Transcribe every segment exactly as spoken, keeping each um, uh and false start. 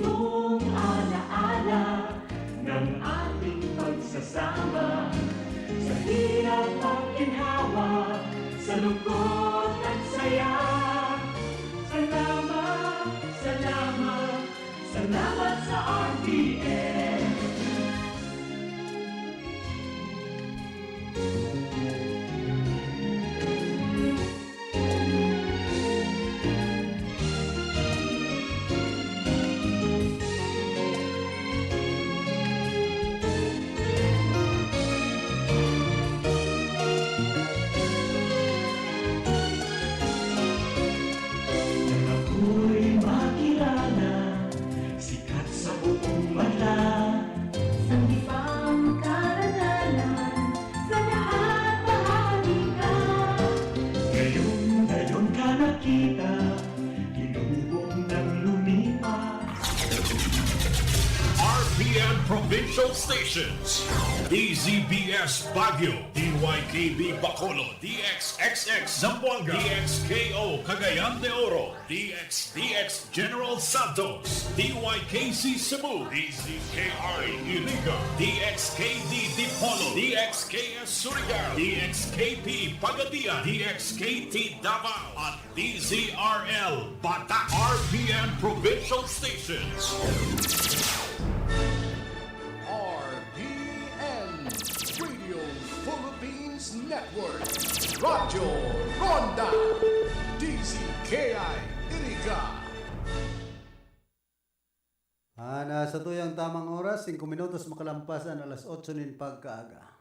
Kung alaala ng ating pagsasama, sa hirap at ginhawa, sa lungkot at saya. Salamat, salamat, salamat sa R T N. Nang ako'y makilala, sikat sa buong bansa. Sanggipang karanalan, sa lahat bahagi ka. Ngayon, ngayon ka nakita, tinubong ng lumipas. R P N Provincial Stations, D Z B S Baguio, D Y K B Bacolod, D X X X Zamboanga, D X K O Cagayan de Oro, D X D X General Santos, D Y K C Cebu, D Z K I Iriga, D X K D Dipolog, D X K S Surigao, D X K P Pagadian, D X K T Davao, at D Z R L Batac. R P N Provincial Stations. R P N Radio Philippines Network, Radyo Ronda, D Z K I Iriga. Ah, nasa tuyang tamang oras, singko minutos makalampas an alas otso nin pagkaaga.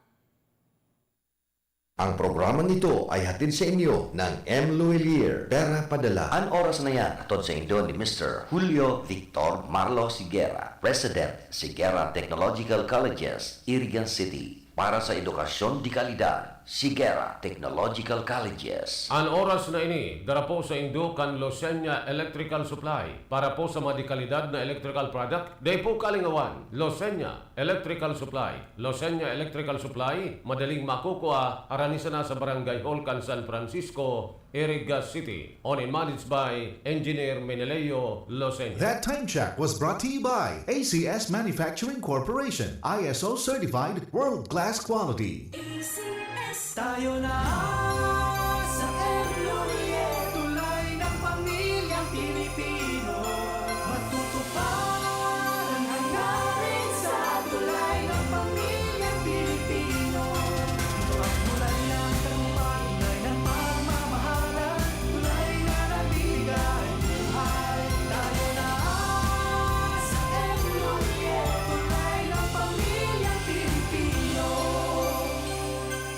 Ang programang ito ay hatid sa inyo ng M Luilier, Pera Padala. An oras na yan, hatod sa indo ni Mister Julio Victor Marlo Sigera, President, Sigera Technological Colleges, Irigan City. Para sa edukasyon de kalidad, Sigera Technological Colleges. An oras na ini, dara po sa indo kan Losenya Electrical Supply. Para po sa mga de kalidad na electrical product, dai po kalingawan, Losenya Electrical Supply. Losenya Electrical Supply, madaling makukua, harani sana sa Barangay Hall kan San Francisco, Iriga City. Owned and managed by Engineer Meneleo Losenya. That time check was brought to you by A C S Manufacturing Corporation, I S O certified, world-class quality. A C S. Tayo na sa M Luilier, tulay ng pamilyang Pilipino. Matutupad ang hangarin sa tulay ng pamilyang Pilipino. Pagmulay ng tagumpay, tulay ng pagmamahalan, tulay na nagbibigay buhay. Tayo na sa M Luilier, tulay ng pamilyang Pilipino.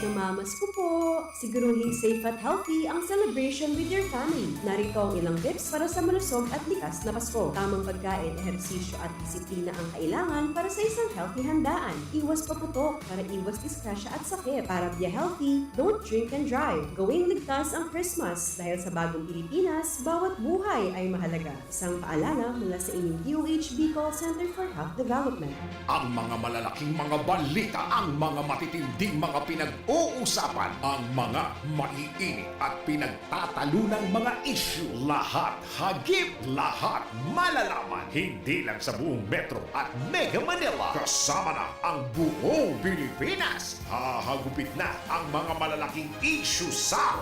Namamasko po! Siguruhing safe at healthy ang celebration with your family. Narito ang ilang tips para sa malusog at likas na Pasko. Tamang pagkain, ehersisyo at disiplina ang kailangan para sa isang healthy handaan. Iwas paputok para iwas disgrasya at sakit. Para be healthy, don't drink and drive. Gawing ligtas ang Christmas dahil sa bagong Pilipinas, bawat buhay ay mahalaga. Isang paalala mula sa inyong D O H B Call Center for Health Development. Ang mga malalaking mga balita, ang mga matitinding mga pinag-uusapan, ang mga maiinit at pinagtatalunang mga isyu, lahat hagip, lahat malalaman, hindi lang sa buong Metro at Mega Manila, kasama na ang buong Pilipinas. Hahagupit na ang mga malalaking isyu sa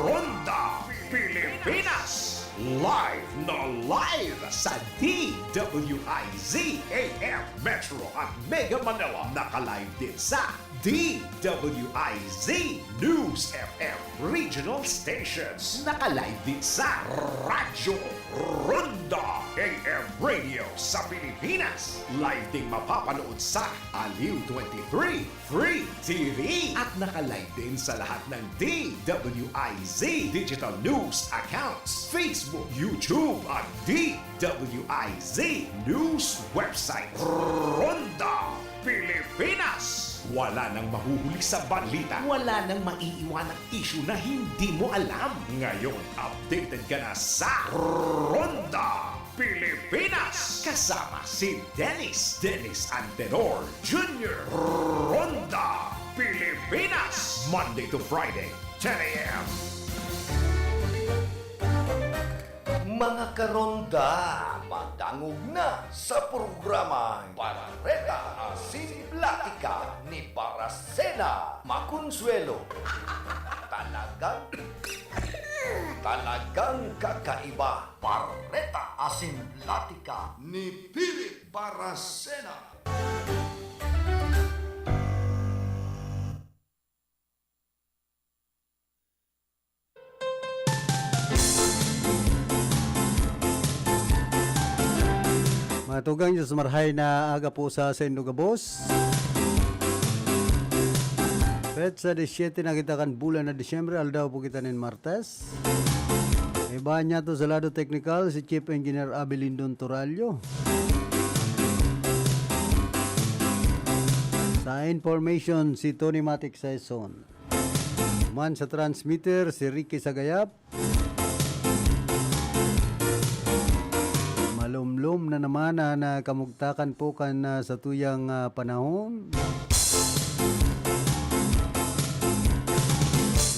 Ronda Pilipinas. Live na live sa D W I Z A M Metro at Mega Manila. Naka-live din sa D W I Z News F M Regional Stations. Naka-live din sa Radyo Ronda A M Radio sa Pilipinas. Live ding mapapanood sa Aliw twenty-three Free T V. At naka-live din sa lahat ng D W I Z digital news accounts, Facebook, YouTube, at D W I Z news website. Ronda Pilipinas! Wala nang mahuhuli sa balita. Wala nang maiiwanang isyu na hindi mo alam. Ngayon, updated ka na sa Ronda Pilipinas! Kasama si Dennis, Dennis Antenor Junior. Ronda Pilipinas! Monday to Friday, ten a.m. Mga karonda, madangog na sa programang Bareta asin Platika ni Barasena Maconsuelo. Talagang, talagang kakaiba. Bareta asin Platika ni Philip Barasena. Mga tugang, Diyos marhay na aga po sa saindo gabos. Petsa disisyete na kita kan bulan na Disyembre, aldaw po kita nin Martes. Iba niya to sa lado teknikal, si Chief Engineer Abelindon Torallo. Sa information, si Tony Matic Saison. Man sa transmitter, si Ricky Sagayap. Malumlom na naman na, na kamugtakan po kan ah, sa tuyang ah, panahon.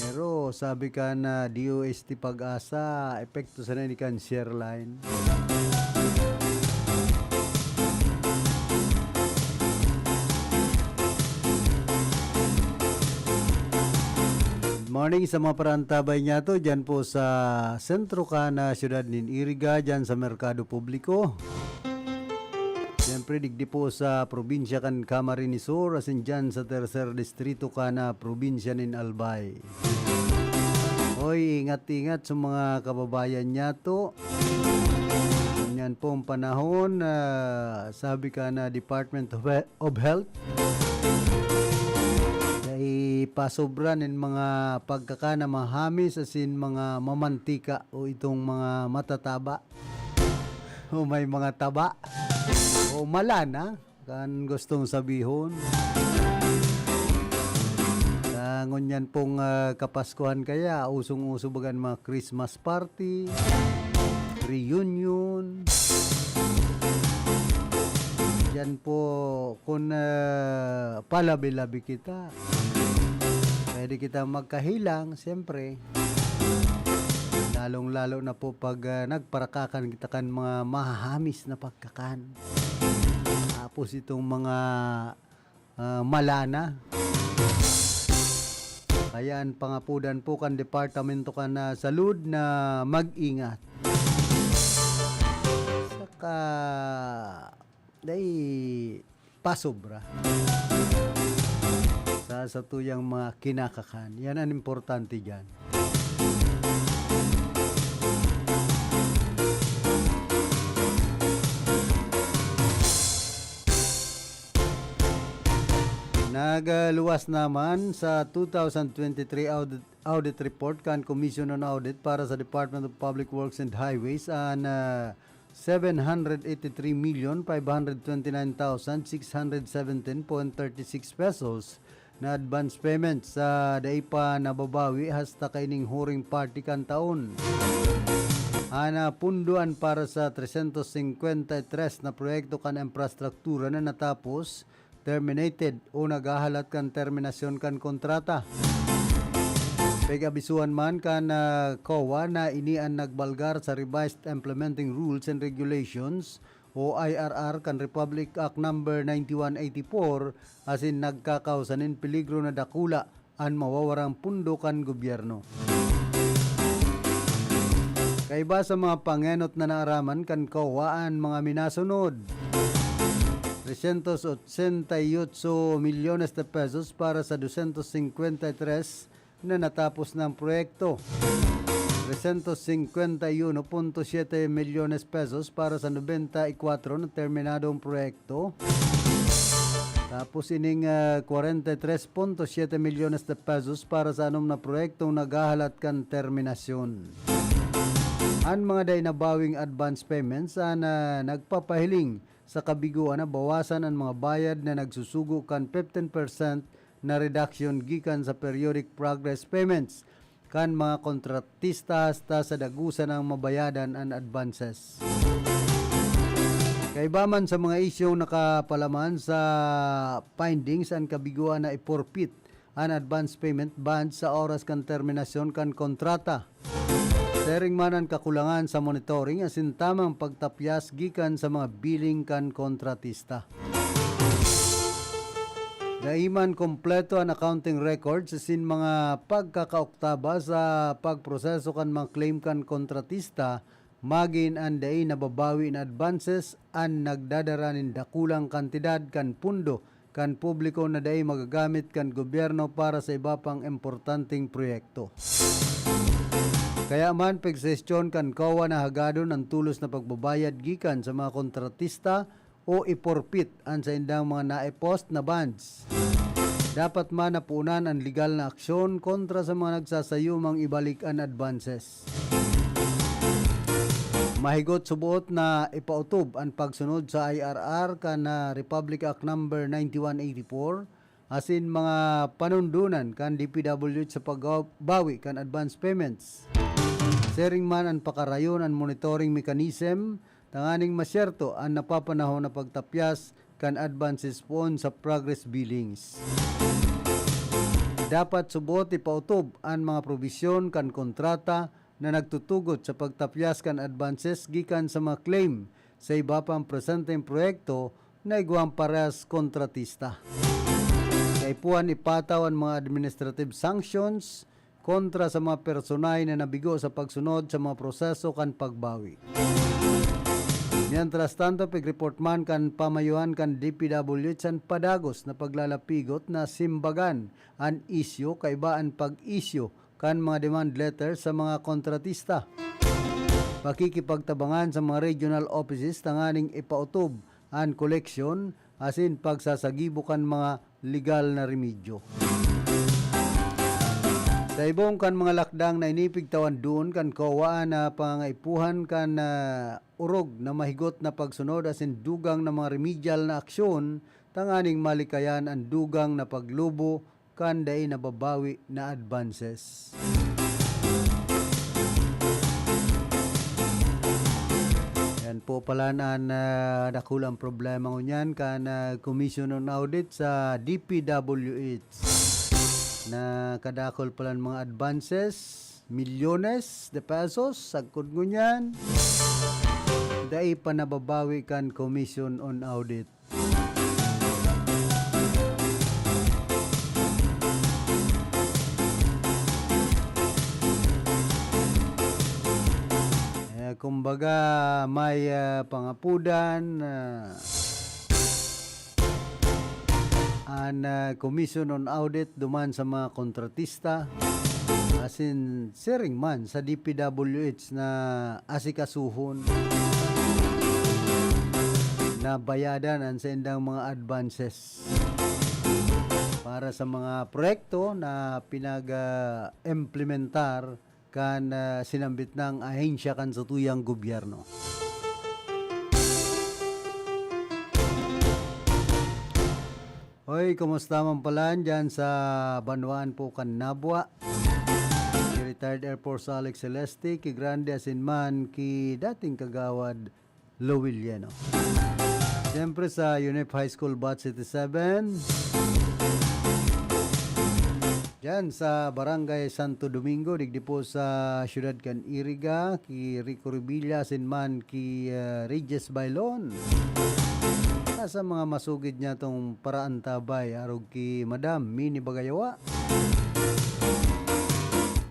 Pero sabi ka na D O S T Pag-asa, epekto sana ni kan share line. Good morning sa mga parantabay niya to dyan po sa sentro ka na siyudad nin Iriga, dyan sa Merkado Publiko. Siyempre, digdi po sa probinsya kan Camarines Sur, asin dyan sa tercer distrito ka na probinsya nin Albay. Hoy, ingat-ingat sa mga kababayan niya to. Yan pong panahon, ah, sabi ka na Department of, He- of Health, dai pasobra nin mga pagkakan na mahamis asin mga mamantika o itong mga matataba o may mga taba o malan, ha? Kan gustong sabihon. Sa ngunyan pong ah, Kapaskuhan kaya, usong-uso baga an mga Christmas party, reunion. Diyan po, kung ah, palabi-labi kita, pwede kita magkahilang, siyempre. Lalong-lalo na po pag ah, nagparakakan kita kan mga mahahamis na pagkakan. Tapos itong mga ah, malana. Kaya an pangapodan po kan departamento kan ah, salud na mag-ingat. Saka, dai pasobra sa satuyang mga kinakakan. Yan an importante diyan. Nagluwas naman sa two thousand twenty-three audit, audit report kan Commission on Audit para sa Department of Public Works and Highways an ah, seven hundred eighty-three million five hundred twenty-nine thousand six hundred seventeen point thirty six pesos na advance payment sa dai pa nababawi hasta kaining huring parte kan taon. An ah, pundoan para sa tresyentos singkwenta y tres na proyekto kan infrastruktura na natapos, terminated o naghahalat kan terminasyon kan kontrata. Pig-abisuhan man kan ah, COA na ini an nagbalgar sa Revised Implementing Rules and Regulations o I R R kan Republic Act Number ninety-one eighty-four asin nagkakausa nin peligro na dakula an mawawarang pundo kan gobyerno. Kaiba sa mga pangenot na naaraman kan COA an mga minasunod: trescientos ochenta y ocho millones de pesos para sa doscientos cincuenta y tres na natapos na ang proyekto, trescientos cincuenta y uno punto siete millones pesos para sa noventa y cuatro na terminadong proyekto, tapos ining ah, kwarenta y tres punto siete milyones de pesos para sa anom na proyektong naghahalat kan terminasyon. An mga dai nabawing advance payments an ah, nagpapahiling sa kabigoan na bawasan an mga bayad na nagsusugo kan fifteen percent na reduction gikan sa periodic progress payments kan mga kontratista hasta sa dagusan nang mabayadan an advances. Kaiba man sa mga isyong nakapalaman sa findings, an kabigoan na i-forfeit an advance payment bond sa oras kan terminasyon kan kontrata. Siring man an kakulangan sa monitoring asin tamang pagtapyas gikan sa mga billing kan kontratista. Dai man kompleto an accounting records asin mga pagkakaoktaba sa pagproseso kan mga claim kan kontratista, magin an dai nababawi na advances an nagdadara nin dakulang kantidad kan pundo kan publiko na dai magagamit kan gobyerno para sa iba pang importanteng proyekto. Kaya man, pagsuhestyon kan COA na hagadon an tolos na pagbabayad gikan sa mga kontratista o iporpit an saindang mga naipost na bonds. Dapat man napunan an legal na aksyon kontra sa mga nagsasayumang ibalik an advances. Mahigot suboot na ipautob an pagsunod sa I R R kan, ah, Republic Act Number ninety-one eighty-four, asin mga panundonan kan D P W H sa pagbawi kan advance payments. Siring man an pakarayon an monitoring mechanism tanganing masyerto an napapanahon na pagtapyas kan advances poon sa progress billings. Dapat suboot ipautob an mga probisyon kan kontrata na nagtutugot sa pagtapyas kan advances gikan sa mga claim sa iba pang presenteng proyekto na igwang parehas kontratista. Kaipuhan ipataw an mga administrative sanctions kontra sa mga personahe na nabigo sa pagsunod sa mga proseso kan pagbawi. Mientras tanto, pig-report man kan pamayohan kan D P W H an padagos na paglalapigot na simbagan an isyu kaiba an pag-isyu kan mga demand letter sa mga kontratista. Pakikipagtabangan sa mga regional offices tanganing ipautob an koleksyon asin pagsasagibo kan mga legal na remedyo. Sa ibong kan mga lakdang na inipigtawan doon kan COA na pangangaipuhan kan, ah, orog na mahigot na pagsunod asin dugang na mga remedial na aksyon tanganing malikayan an dugang na paglubo kan dai nababawi na advances. Yan po pala an, ah, dakulang problema ngunyan kan, ah, Commission on Audit sa D P W H. Na kadakul pala an mga advances, milyones de pesos, sagkod ngunyan, dai pa nababawi kan Commission on Audit. Eh, kumbaga, may, ah, pangapudan, ah, an, ah, Commission on Audit duman sa mga kontratista, asin siring man sa D P W H na asikasuhon na bayadan an saindang mga advances para sa mga proyekto na pinag, ah, implementar kan, ah, sinambit nang ahensya kan satuyang gobyerno. Hoy, kumusta man pala dyan sa banwaan po kan Nabua? Si retired Air Force Alex Celeste, ki Grande asin man ki dating kagawad Lowiliano. Siyempre sa UNIF High School Batch eighty-seven. Diyan sa Barangay Santo Domingo, digdi po sa siyudad kan Iriga, ki Rico Revilla, asin man ki, ah, Regis Bailon. Sa mga masugid niya tong paraantabay, arog ki Madam Mini Bagayawa,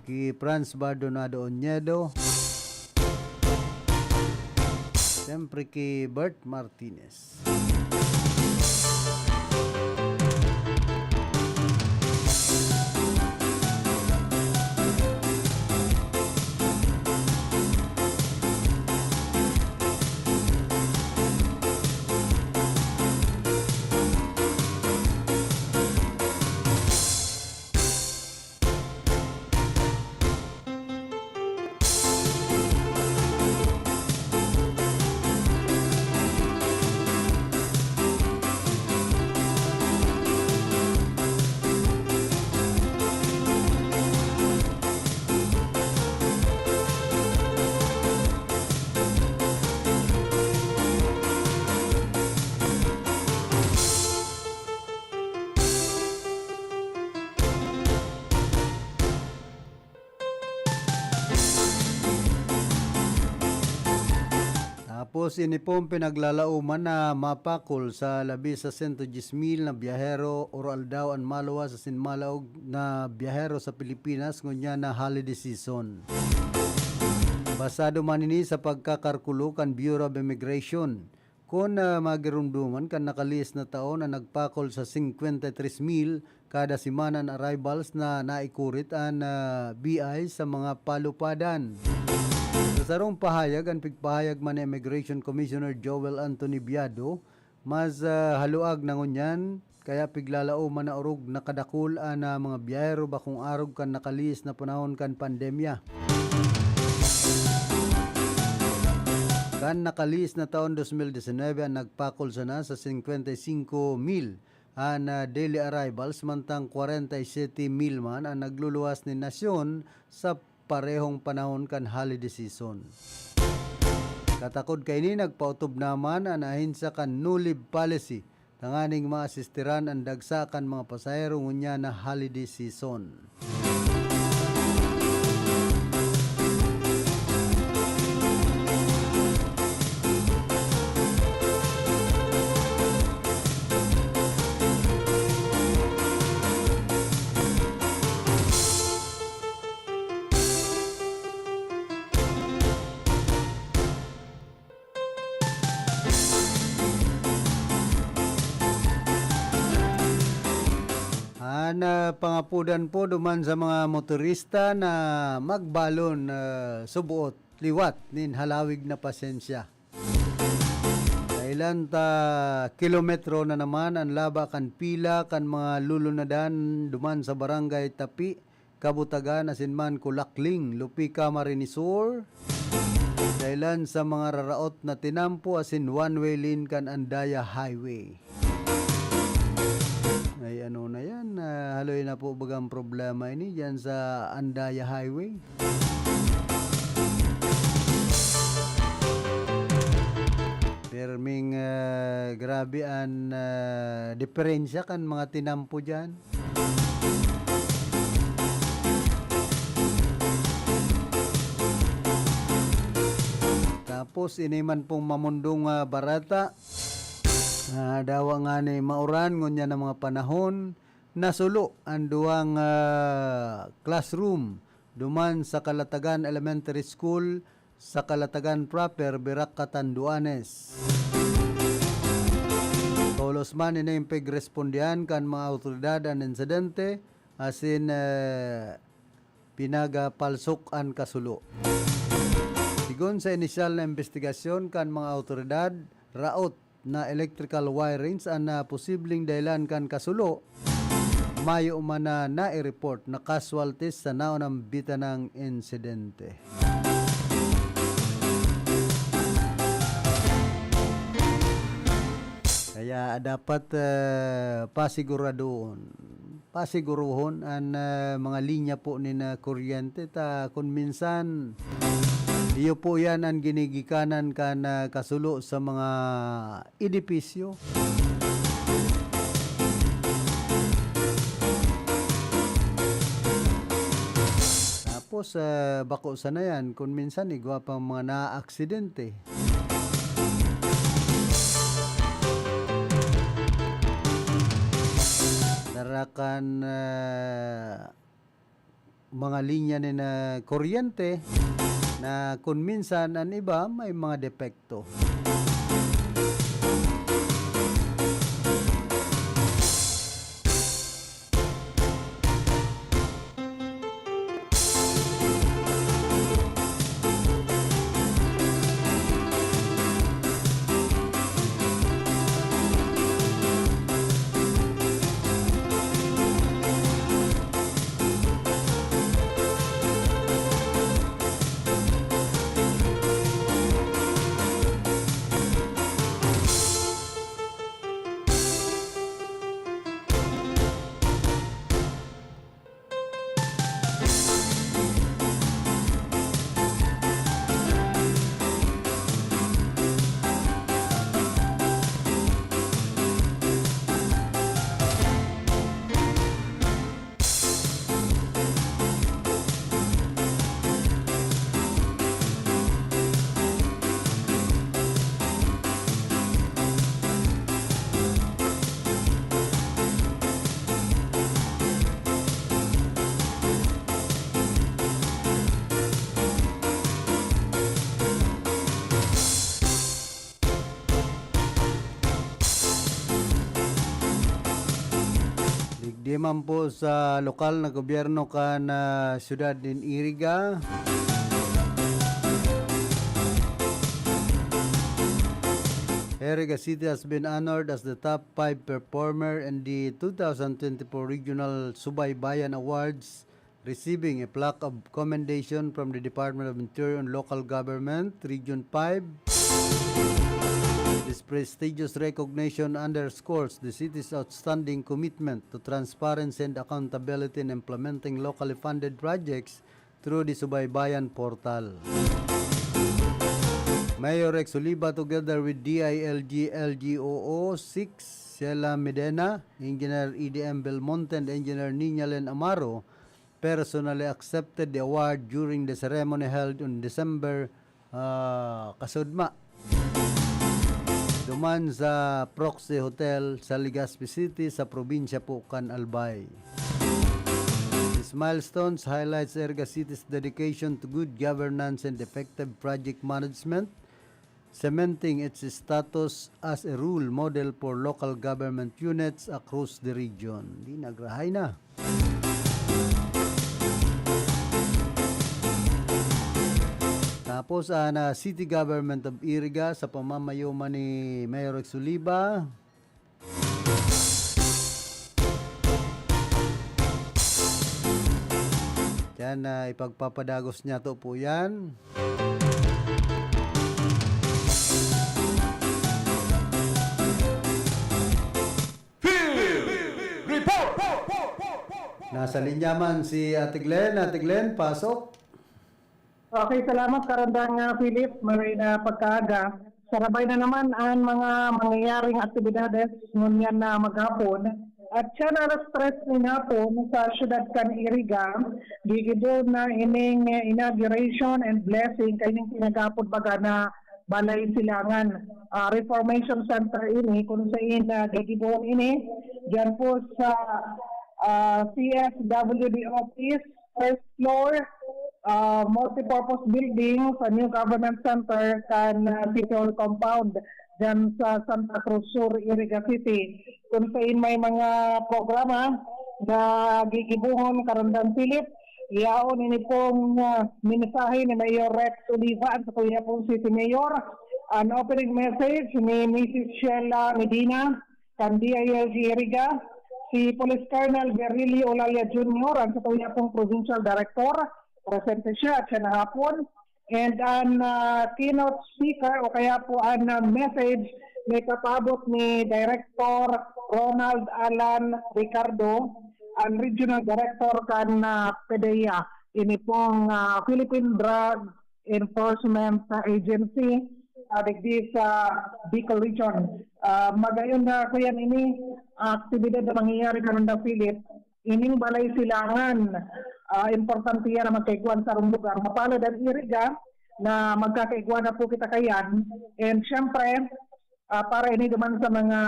ki Franz Bardonado Oñedo, siyempre ki Bert Martinez. Tapos ini pong pinaglalaoman na mapakol sa labi sa sento dyes mil na biyahero, oro-aldaw an maluwas asin malaog na biyahero sa Pilipinas ngunyan na holiday season. Basado man ini sa pagkakarkulo kan Bureau of Immigration. Kun, ah, magiromdoman kan nakalihis na taon an nagpakol sa singkwenta y tres mil kada semana an arrivals na naikurit an, ah, B I sa mga palupadan. Sa sarong pahayag, an pigpahayag man ni Immigration Commissioner Joel Anthony Biado, mas, ah, haluag na ngunyan, kaya piglalaoman na orog na kadakul an, ah, mga biyahero bakong arog kan nakalihis na panahon kan pandemya. Kan nakalihis na taon dos mil disinwebe, an nagpakol sana sa singkwenta y singko mil an, ah, daily arrivals, mantang kwarenta y siyete mil man an nagluluwas nin nasyon sa parehong panahon kan holiday season. Katakod kaini, nagpaotob naman an ahensya kan no-leave policy tanganing maasistiran an dagsa kan mga pasahero ngunyan na holiday season. An, ah, pangapodan po duman sa mga motorista na magbalon, ah, suboot liwat nin halawig na pasensya. Kailan ta kilometro na naman an laba kan pila kan mga lulunadan duman sa Barangay Tapi, Kabutagan asin man Kulakling, Lupica, Marinisur. Dahilan sa mga raraot na tinampo asin one-way lane kan Andaya Highway. Ay, ano na yan? Ah, haloy na po bagang problema ini dyan sa Andaya Highway. Perming, ah, grabe an, ah, diferensya kan mga tinampo dyan. Tapos, ini man pong mamundong, ah, barata, ah, dawa ngani mauran ngunyan na mga panahon, nasulo an duwang, ah, classroom duman sa Kalatagan Elementary School, sa Kalatagan proper, Virac, Catanduanes. Tolos man ini pigrespondihan kan mga awtoridad an insidente, asin, eh, pinagapalsok an kasulo. Sigon sa inisyal na imbestigasyon kan mga awtoridad, raot na electrical wirings an, ah, posibleng dahilan kan kasulo, mayo man na nai-report na casualties sa naunambitan na insidente. Kaya dapat, ah, pasiguradoon, pasiguruhon an, ah, mga linya po nin, ah, kuryente ta kun minsan iyo po yan an ginigikanan kan, ah, kasulo sa mga edipisyo. Tapos, ah, bako sana yan kun minsan igwa pang mga naaaksidente. Sarakan, ah, mga linya nin, ah, kuryente na kun minsan an iba may mga depekto. Naman po sa lokal na gobyerno kan, ah, siyudad nin Iriga. Iriga City has been honored as the top five performer in the two thousand twenty-four Regional Subaybayan Awards, receiving a plaque of commendation from the Department of Interior and Local Government, Region five. This prestigious recognition underscores the city's outstanding commitment to transparency and accountability in implementing locally funded projects through the Subaybayan Portal. Mayor Rex Oliva, together with D I L G L G O O six, Sheila Medena, Engineer E D M Belmonte, and Engineer Niña Len Amaro, personally accepted the award during the ceremony held on December, ah, kasudma, duman sa Proxy Hotel sa Legazpi City, sa probinsya po kan Albay. These milestones highlights Iriga City's dedication to good governance and effective project management, cementing its status as a role model for local government units across the region. Di nagrahay na. Tapos, ah, na City Government of Iriga sa pamamayo man ni Mayor Rex Oliva. Yan, ah, ipagpapadagos niya to po yan. Field Report! Nasa linya man si Ate Glenn. Ate Glenn, pasok. Okay, salamat, Karandang, ah, Philip. Maray na pagkaaga. Sarabay na naman ang mga mangyayaring aktibidades ngunyan na maghapon. At siya na alas tres nin hapon sa siyudad kan Iriga, gigibo na ining, eh, inauguration and blessing kaining pinagapod baga na Balay Silangan, ah, Reformation Center ini, kung sain na gigibohon ini, dyan po sa, ah, C S W D office, first floor, ah, multipurpose building sa new government center kan, ah, City Hall compound dyan sa Santa Cruz Sur, Iriga City. Kung sain may mga programa na gigibohon, Karandang Philip, yaon ini pong, ah, mensahe ni Mayor Rex Oliva, ang satuya pong City Mayor, an opening message ni Missus Sheila Medina, kan D I L G Iriga, si Police Colonel Virgilio Olalia Junior, ang satuya pong Provincial Director, presente siya at siya na hapon. And an, ah, keynote speaker o kaya po an, ah, message may kapaabot ni Director Ronald Alan Ricardo, ang Regional Director kan, ah, PDEA, ini pong, ah, Philippine Drug Enforcement Agency, ah, digdi sa Bicol Region. Ah, magayon na, kuya, ini, ah, aktibidad na mangyayari karon na, Philip, ining Balay Silangan, ah, importante yan na magkaigwa an sarong lugar. Mapalad an Iriga na magkakaigwa na po kita kayan. And syempre, ah, para ini duman sa mga,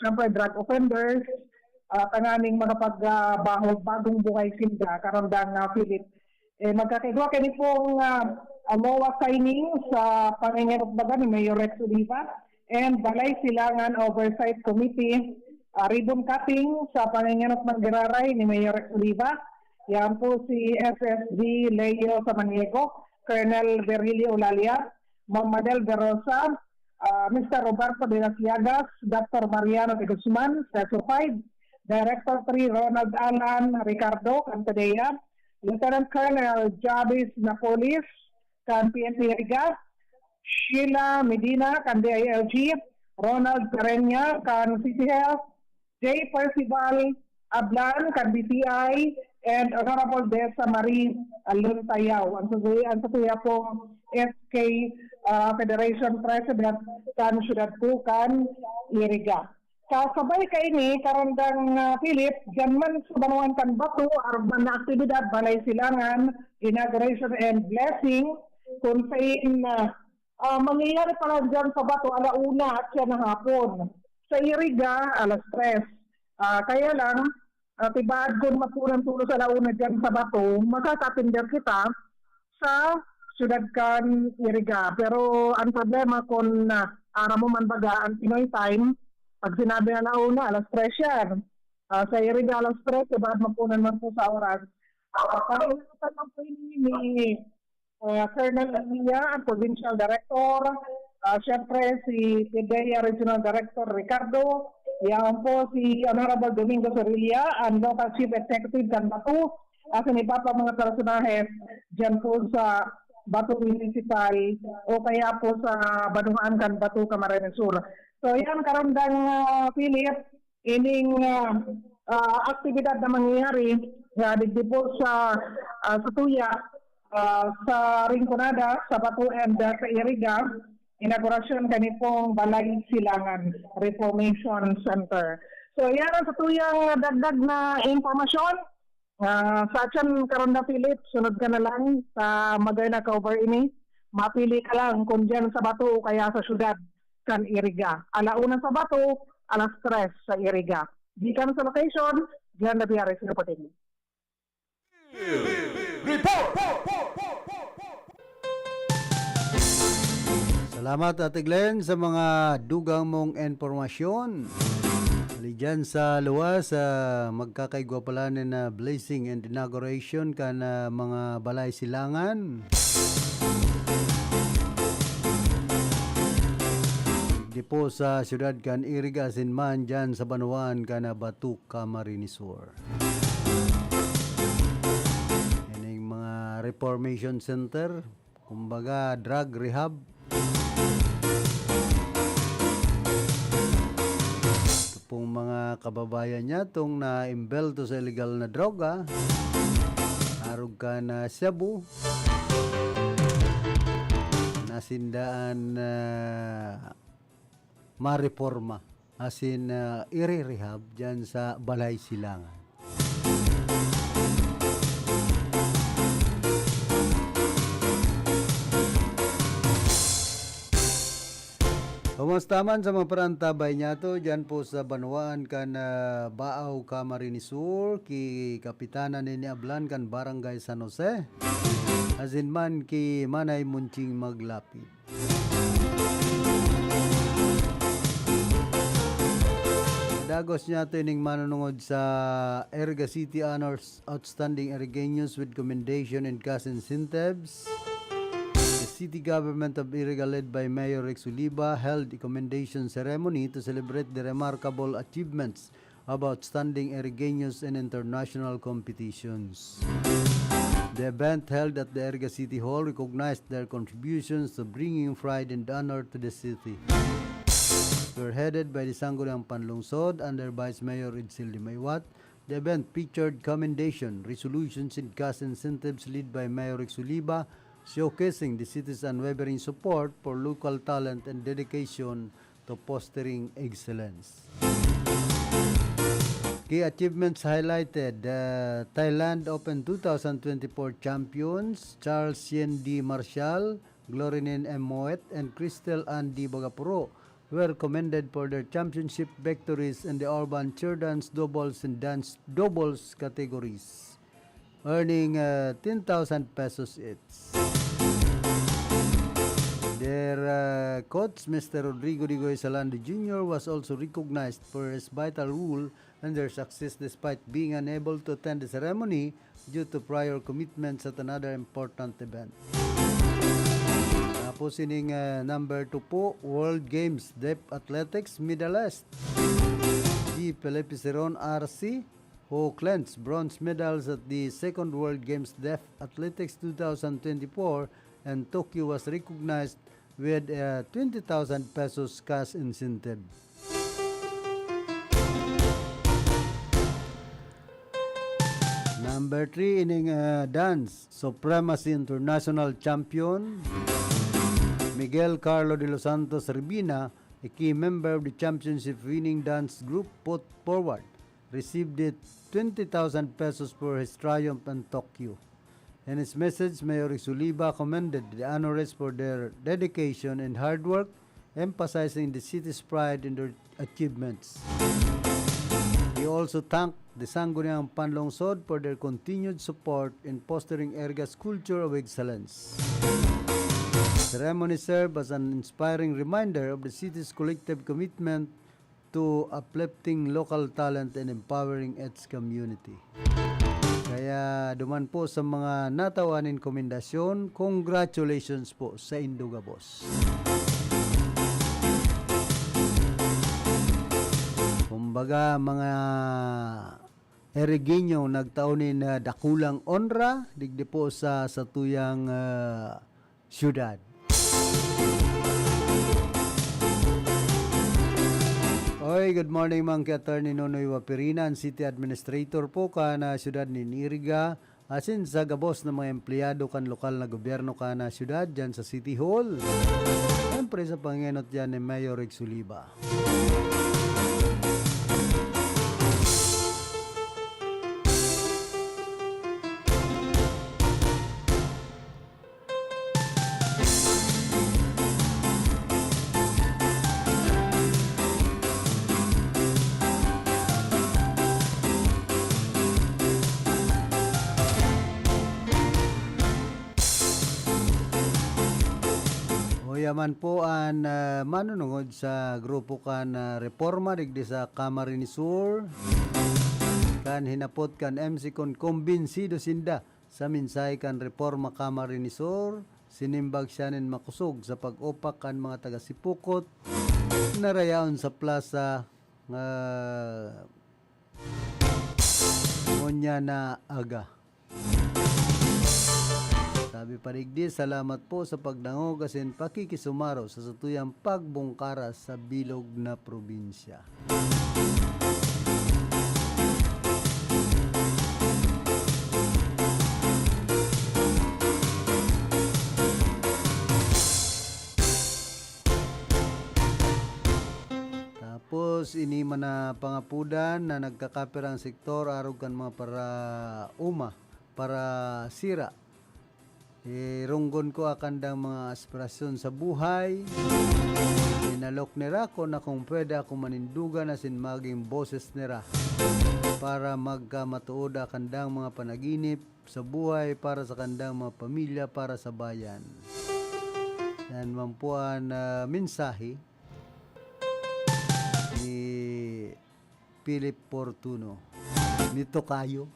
syempre, drug offenders, ah, tanganing makapag, ah, baho-, bagong buhay sinda, Karandang, ah, Philip. Eh, magkakaigwa kini pong, ah, ah, LOA signing sa pangingenot baga ni Mayor Rex Oliva and Balay Silangan Oversight Committee, ah, ribbon cutting sa pangingenot man giraray ni Mayor Rex Oliva. Yan po si S S G Leo Samaniego, Colonel Virgilio Olalia, Ma'am Madel Verosa, ah, Mister Roberto de las Llagas, Doctor Mariano de Guzman, Special Five, Director three Ronald Alan Ricardo, kan PDEA, Lieutenant Colonel Javis Napolis, kan P N P Iriga, Sheila Medina, kan D I L G, Ronald Pereña, kan City Health, J Percival Ablan, kan B P I, and Honorable Desa Marie Alon Tayao. Ang satuya, ang satuya pong S K, ah, Federation President kan Siyudad po kan Iriga. Kasabay kaini, Karandang, ah, Philip, dyan man sa Banwaan kan Bato, arog man na aktibidad, Balay Silangan, inauguration and blessing, kung sain, ah, ah, mangyayari pa lang dyan sa Bato, alauna at siya na hapon. Sa Iriga, alas tres. Ah, kaya lang, ah, tibaad kun mapunan tulos alauna dyan sa Bato, makakatender kita sa siyudad kan Iriga. Pero ang problema kun, ah, aram mo man baga, ang Pinoy time, pag sinabi na alauna, alas tres yan. Ah, sa Iriga, alas tres, ibaad mapunan man po sa oras. Ah, panginoon man po ini ni, ah, Colonel Elia, ang provincial director. Ah, siyempre, si Pidea Regional Director Ricardo. Yaon po si Honorable Domingo Sorilla, ang local chief executive kan Batu. Asin iba pa mga personahe diyan po sa Batu Municipal o kaya po sa banwaan kan Batu, Camarines Sur. So, yan, Karandang, ah, Philip, ining, ah, ah, aktibidad na mangyayari, ah, digdi po sa, ah, sa Tuya, ah, sa Rinconada, sa Batu and, ah, sa Iriga, inaugurasyon kani pong Balay Silangan Reformation Center. So, yan ang sa Tuyang dagdag na impormasyon. Ah, sa atyan, Karonda Philip, sunod ka na lang sa magay na cover ini. Mapili ka lang kung diyan sa Batu o kaya sa syudad kan Iriga. Ala una sa Batu, alas tres sa Iriga. Gikan sa location, Glenda Biares reporting. Report! Salamat, Ate Glenn, sa mga dugang mong impormasyon. Hali dyan sa luwas, ah, magkakaigwa pala nin, ah, blessing and inauguration kan, ah, mga balay silangan. Di po sa siyudad kan Iriga asin man dyan sa banwaan kan, ah, Batu, Camarines Sur. Ining mga reformation center, kumbaga drug rehab. Ito pong mga kababayan niya, itong naimbelto sa illegal na droga, arog kan shabu, nasindaan na mareporma asin, ah, ire-rehab diyan sa Balay Silangan. Kumusta man sa mga parantabay niyato diyan po sa banwaan kan, ah, Baaw, Camarines Sur, ki Kapitana Nini Ablan kan Barangay San Jose, asin man ki Manay Munching Maglapid. Dagos niyato ining manunungod sa Iriga City Honors Outstanding Irigeños with Commendation and Cash Incentives. The city government of Iriga, led by Mayor Rex Oliva, held a commendation ceremony to celebrate the remarkable achievements of outstanding Irigeños in international competitions. The event held at the Iriga City Hall recognized their contributions to bringing pride and honor to the city. Spearheaded by the Sangguniang Panlungsod under Vice Mayor Edsel Dimaiwat, the event featured commendation, resolutions, and cash incentives led by Mayor Rex Oliva, showcasing the city's unwavering support for local talent and dedication to fostering excellence. Key achievements highlighted: the Thailand Open two thousand twenty-four champions Charles Sien D. Marshall, Glorinen M. Moet, and Crystal Ann D. Bagapuro were commended for their championship victories in the urban cheer dance doubles and dance doubles categories, earning, uh, ten thousand pesos each. Their, uh, coach, Mister Rodrigo Digoy Salando Junior, was also recognized for his vital role in their success despite being unable to attend the ceremony due to prior commitments at another important event. Tapos ining, uh, number two po, World Games Deaf Athletics Medalist, si Felipe Seron R C, who clinched bronze medals at the Second World Games Deaf Athletics two thousand twenty-four and Tokyo, was recognized with a twenty thousand pesos cash incentive. Number three, ining, ah, dance supremacy international champion, Miguel Carlo de los Santos Ribina, a key member of the championship winning dance group Put Forward, received it twenty thousand pesos for his triumph in Tokyo. In his message, Mayor Rex Oliva commended the honorees for their dedication and hard work, emphasizing the city's pride in their achievements. He also thanked the Sangguniang Panlungsod for their continued support in fostering Iriga's culture of excellence. The ceremony served as an inspiring reminder of the city's collective commitment to uplifting local talent and empowering its community. Kaya duman po sa mga natawan nin komendasyon, congratulations po sa indo gabos. Kumbaga, mga Erigueño nagtao nin, ah, dakulang onra digdi po sa satuyang, ah, syudad. Oy, good morning, Monkey Attorney Nonoy Wapirina, an City Administrator po kan, ah, syudad nin Iriga, asin sa gabos na mga empleyado kan lokal na gobyerno kan, ah, syudad, dyan sa City Hall. Siyempre, sa pangenot dyan ni Mayor Rex Oliva. Uya man po an, ah, manunungod sa grupo kan, ah, Reforma digdi sa Camarines Sur, kan hinapot kan M C kun kumbinsido sinda sa mensahe kan Reforma Camarines Sur, sinimbag siya nin makosog sa pag-opak kan mga taga-Sipocot na rayaon sa plaza, ah, ngunyan na aga. Sabi pa digdi, "Salamat po sa pagdangog asin pakikisumaro sa satuyang pagbungkara sa bilog na probinsya." Tapos, ini man na pangapudan na nagkakapirang sektor arog kan mga paraoma, parasira. Ironggon ko an kandang mga aspirasyon sa buhay. Inalok nira ko na kung pwede ako manindugan asin magin boses nira para magkamatuod an kandang mga panaginip sa buhay para sa kandang mga pamilya, para sa bayan. Yan man po an, ah, mensahe ni Philip Fortuno. Ni Tokayo.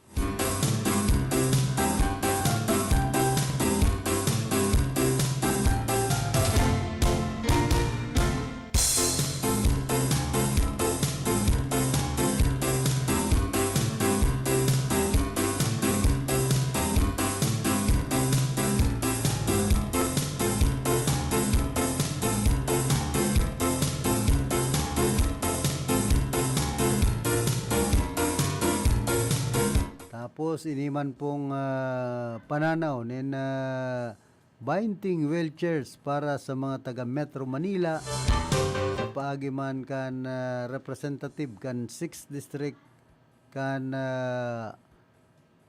Tapos, ini man pong, ah, pananaw nin, ah, baynte wheelchairs para sa mga taga Metro Manila, sa paagi man kan, ah, representative kan sixth District kan, ah,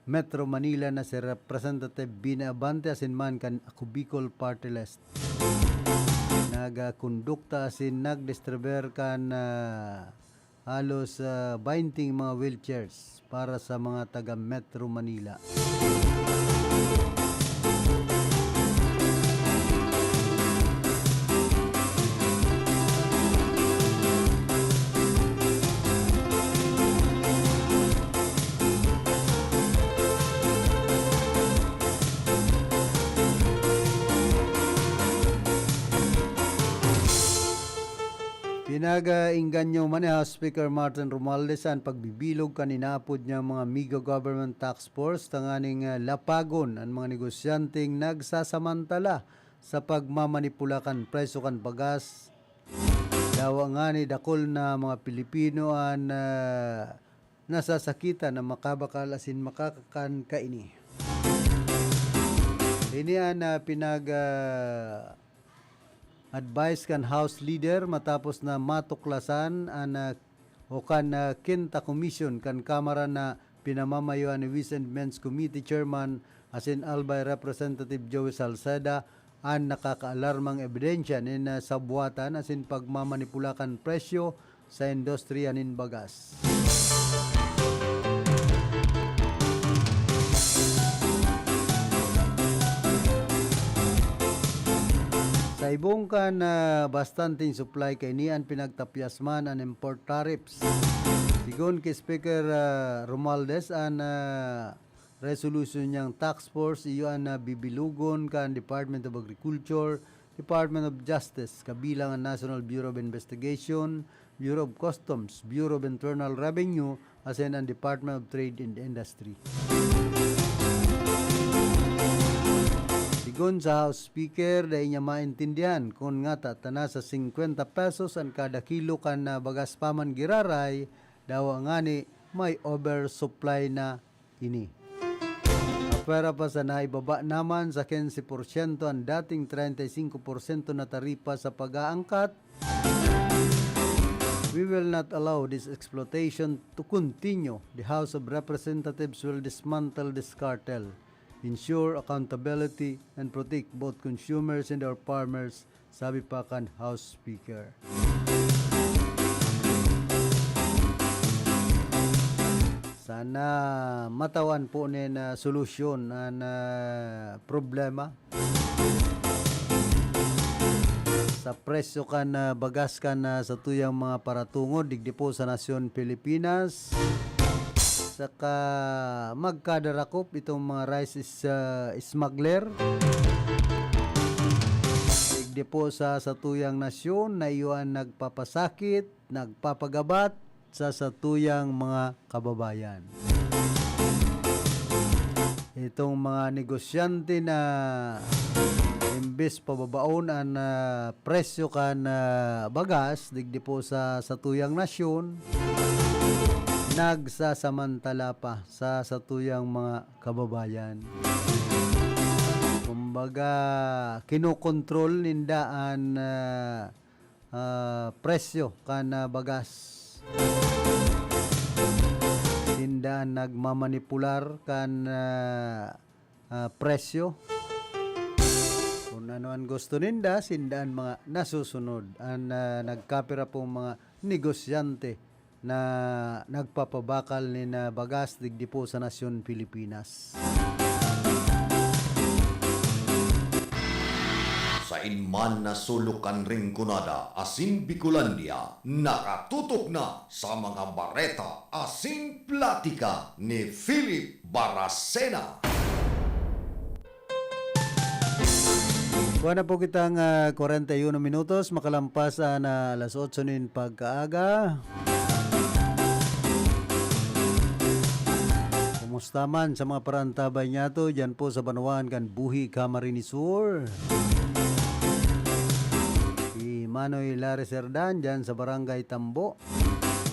Metro Manila na si Representative Bini Abante asin man kan Ako Bicol Party List. Nagkondukta asin nagdistribuir kan, ah, halos, ah, baynte mga wheelchairs para sa mga taga Metro Manila. Pinag-aengganyo man ni House Speaker Martin Romualdez an pagbibilog kan inaapod niyang mga Mega Government Task Force tanganing, ah, lapagon an mga negosyanteng nagsasamantala sa pagmamanipula kan presyo kan bagas. Dawa ngani dakul na mga Pilipino an, ah, nasasakitan na makabakal asin makakakan kaini. Ini an, ah, pinag, ah, advice kan House Leader matapos na matuklasan an, ah, o kan, ah, Kinta Komisyon kan Kamara na pinamamayoan ni Ways and Means Committee Chairman asin Albay Representative Joey Salceda an nakakaalarmang ebidensya nin, ah, sabwatan asin pagmamanipula kan presyo sa industriya nin bagas. Sa ibong kan, ah, bastanteng supply kaini an pinagtapyas man an import tariffs. Sigon ki Speaker, ah, Romualdez, an, ah, resolution niyang task force iyo an, ah, bibilugon kan Department of Agriculture, Department of Justice, kabilang an National Bureau of Investigation, Bureau of Customs, Bureau of Internal Revenue, asin an Department of Trade and Industry. Sigon sa House Speaker, dai niya maintindihan kun ngata ta nasa singkwenta pesos an kada kilo kan, ah, bagas pa man giraray, dawa ngani may oversupply na ini. Apwera pa sa naibaba naman sa quince porsyento an dating treinta y cinco porsyento na taripa sa pag-aangkat, we will not allow this exploitation to continue. The House of Representatives will dismantle this cartel, ensure accountability, and protect both consumers and our farmers, sabi pa kan House Speaker. Sana matawan po nin, ah, solusyon an, ah, problema sa presyo kan, ah, bagas kan, ah, satuyang mga paratungod digdi po sa nasyon Pilipinas. Saka magkadarakop itong mga rice is, ah, smuggler digdi po sa satuyang nasyon na iyo an nagpapasakit, nagpapagabat sa satuyang mga kababayan. Itong mga negosyante na imbes pababaon an, ah, presyo kan, ah, bagas digdi po sa satuyang nasyon, nagsasamantala pa sa satuyang mga kababayan. Kumbaga, kinokontrol ninda an, ah, ah, presyo kan, ah, bagas. Sinda an nagmamanipular kan, ah, ah, presyo. Kung ano an gusto ninda, sinda an mga nasusunod. An, ah, nagkapira pong mga negosyante na nagpapabakal nin, ah, bagas digdi po sa nasyon Pilipinas. Sain man na sulok kan Rinconada asin Bicolandia, nakatutok na sa mga bareta asin platika ni Philip Baracena. Kuha na po kitang, ah, kwarenta y uno minutos, makalampas an, ah, alas otso nin pagkaaga. Kumusta man sa mga parantabay niyato, diyan po sa banwaan kan Buhi, Camarines Sur? Si Manoy Larry Serdan, diyan sa Barangay Tambo.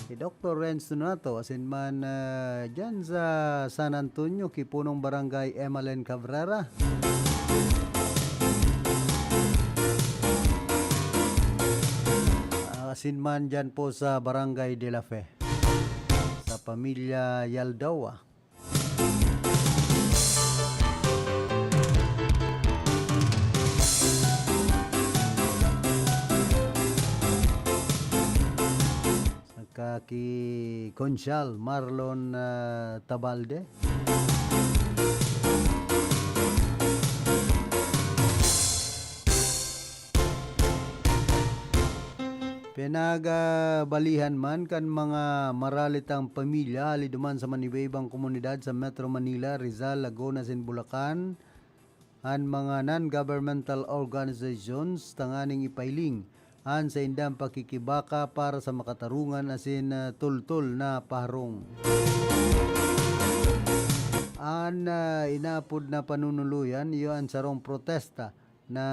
Si Doktor Renz Donato, asin man, ah, diyan sa San Antonio, Kipunong Barangay Emalen Cabrera. Asin man diyan po sa Barangay De La Fe, sa pamilya Yaldawa. Saka ki Konsyal Marlon, ah, Tabalde. Pinagabalihan man kan mga maralit ang pamilya hali duman sa manibaybang komunidad sa Metro Manila, Rizal, Laguna, asin Bulacan, an mga non-governmental organizations tanganing ipailing an saindang pakikibaka para sa makatarungan asin, ah, tultol na paharong. An, ah, inaapod na panunuloyan, iyo an sarong protesta na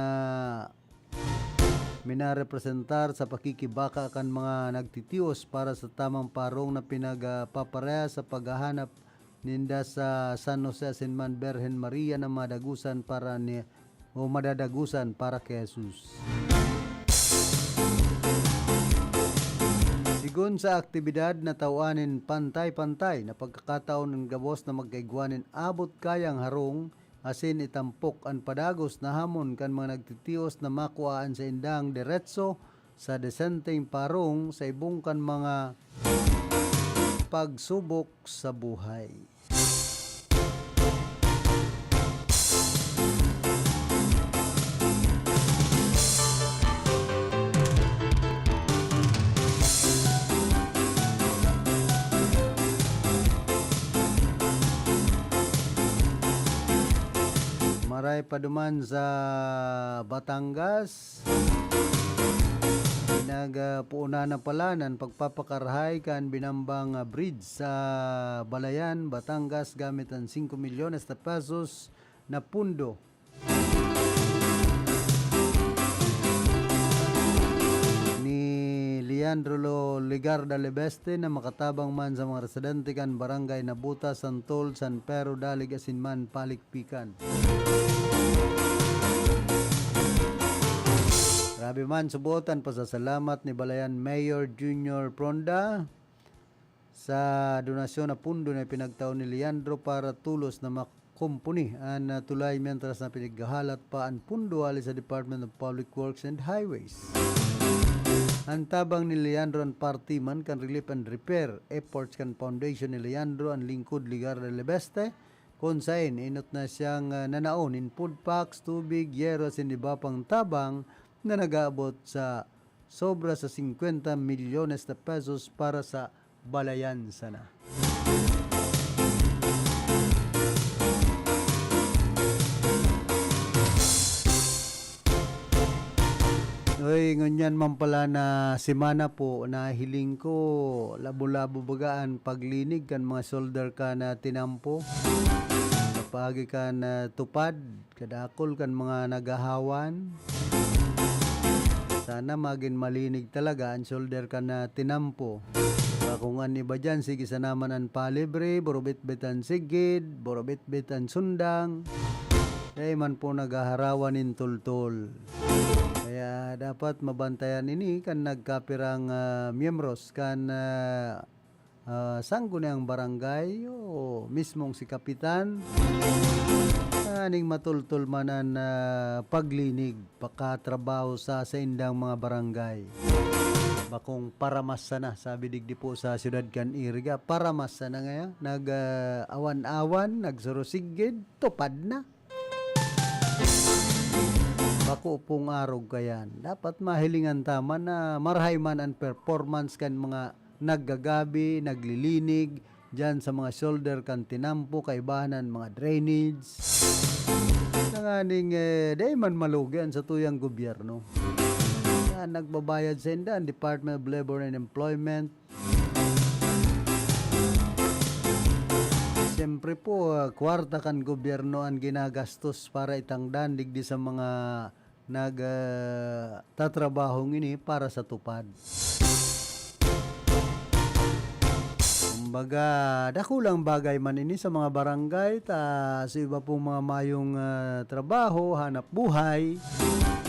minarepresentar sa pakikibaka kan mga nagtitios para sa tamang paharong na pinagpapareha sa paghahanap ninda sa San Jose asin man Birhen Maria na madagusan para ni, o madadagusan para ki Jesus. Sigon sa aktibidad, natawan nin pantay-pantay na pagkakataon an gabos na magkaigwa nin abot kayang harong asin itampok an padagos na hamon kan mga nagtitios na makua an saindang deretso sa desenteng paharong sa ibong kan mga pagsubok sa buhay. Ay, paduman sa Batangas, nagpuunan na pala ng pagpapakarahay kan binambang, ah, bridge sa Balayan, Batangas, gamit ang singko milyones na pesos na pundo ni Leandro Lo-, Legarda Lebeste na makatabang man sa mga residente kan Barangay Nabuta, Santol, San Pedro, Dalig, asin man Palikpikan. Grabe man, subot an pasasalamat ni Balayan Mayor Junior Pronda sa donasyon na pundo na pinagtao ni Leandro para tulos na makumpuni an, ah, tulay, mientras na pinaghahalat pa an pundo hali sa Department of Public Works and Highways. An tabang ni Leandro an parte man kan relief and repair efforts kan foundation ni Leandro an Lingkod Legarda Lebeste, kun saen inot na siyang, ah, nanao nin food packs, tubig, yero, asin iba pang tabang na nag-aabot sa sobra sa singkwenta milyones na pesos para sa Balayan sana. Uy, ngunyan man pala na semana po, nahiling ko, labo-labo baga an paglinig kan mga solder kan tinampo. Sa paagi kan, ah, TUPAD, kadakul kan mga naghahawan. Sana magin malinig talaga an solder kan tinampo. Bakong an iba diyan, sige sana man an palibre, burubitbit an sigid, burubitbit an sundang. Dai man po naghaharawan nin tultol. Kaya dapat mabantayan ini kan nagkapirang, ah, miyembros kan, ah, ah, sangguniang barangay o mismong si kapitan. Aning matultol man an, ah, paglinig, pakatrabaho sa saindang mga barangay. Bakong paramas sana, sabi digdi po sa siyudad kan Iriga, paramas sana ngaya. Nag, ah, awan-awan, nagsurusigid, TUPAD na. Bako pong arog kayan. Dapat mahilingan ta man na marahay man an performance kan mga naggagabi, naglilinig, diyan sa mga shoulder kan tinampo, kaibahan an mga drainage. Tanganing, eh, dai man malugi an satuyang gobyerno. Yan, nagbabayad sa inda, an Department of Labor and Employment. Siyempre po, ah, kwarta kan gobyerno an ginagastos para itangdan digdi sa mga nag, ah, tatrabahong ini para sa TUPAD. Kumbaga, dakulang bagay man ini sa mga barangay, ta sa iba pong mga mayong, ah, trabaho, hanap buhay,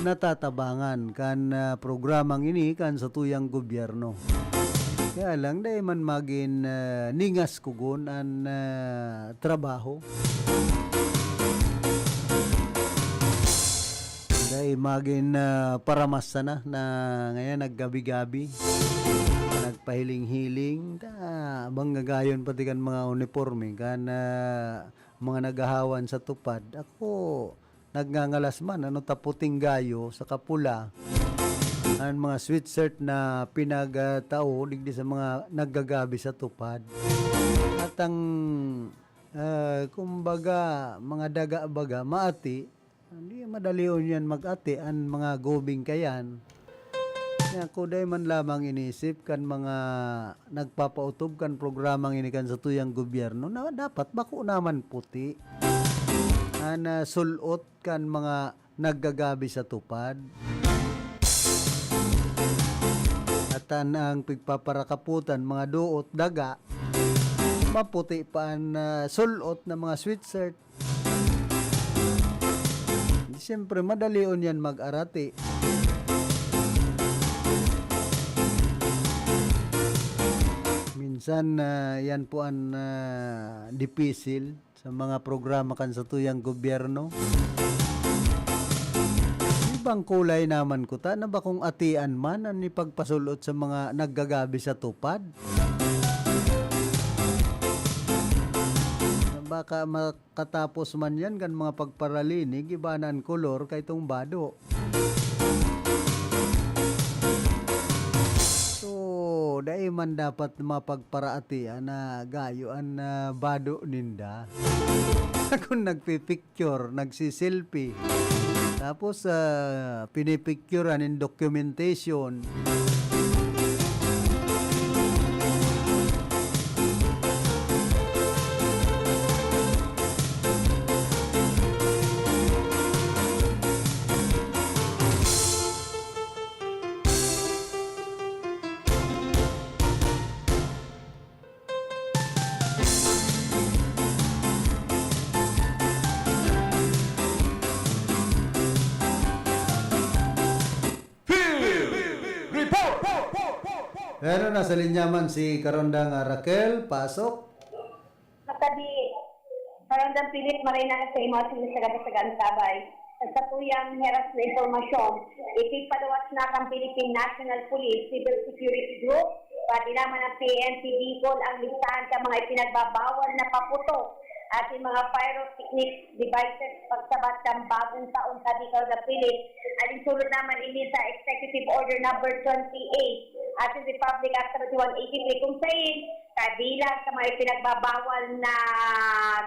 natatabangan kan, ah, programang ini kan satuyang gobyerno. Kaya lang, dai man magin, ah, ningas kugon an, ah, trabaho. Dai magin, ah, paramas sana na ngayon naggabi-gabi, nagpahiling-hiling, ta, manggagayon pati kan mga uniporme, kan, ah, mga naghahawan sa TUPAD. Ako, nagngangalas man, ano, ta puting gayo saka pula an mga sweatshirt na pinagtao digdi sa mga naggagabi sa TUPAD. At ang, ah, kumbaga, mga daga baga, maati, hindi madalion yan mag-ati, an mga gubing kayan. Kaya kuday man lamang inisip kan mga nagpapautob kan programang ini kan satuyang gobyerno na dapat bako naman puti an, ah, sul-ot kan mga naggagabi sa TUPAD. At an, ang pigpaparakaputan, mga duot, daga, maputi pa an, ah, sul-ot na mga sweatshirt. Di siyempre, madalion yan mag-arati. Minsan, ah, yan po an, ah, dipisil sa mga programa kan satuyang gobyerno. Ibang kulay naman kuta na bakong atian man an ipagpasul-ot sa mga naggagabi sa TUPAD. Baka ma-, katapos man yan kan mga pagparalinig, iba na an kolor kay tumbado. So, Dai man dapat mapagparaati na gayo an, ah, bado ninda. Kung nagpi-picture, nagsi-selfie, tapos, ah, pinipicturean in documentation. Field Report! Pero nasa linya man si Karondang, ah, Raquel, pasok. Matabi, Karondang Philip, maray na sa imo, sige, sagad-sagad ang tabay. Sa satuyang heras na impormasyon, ipigpaluwas na kan Philippine National Police Civil Security Group, pati naman ang P N P Bicol ang listahan sa mga ipinagbabawal na paputok asin mga pyrotechnic devices pagsabat kan bagong taon, sabi kan Karondang Philip. Asin sulod naman ini sa Executive Order Number twenty-eight asin Republic Act seventy-one eighty-three, kung sain kabilang sa mga ipinagbabawal na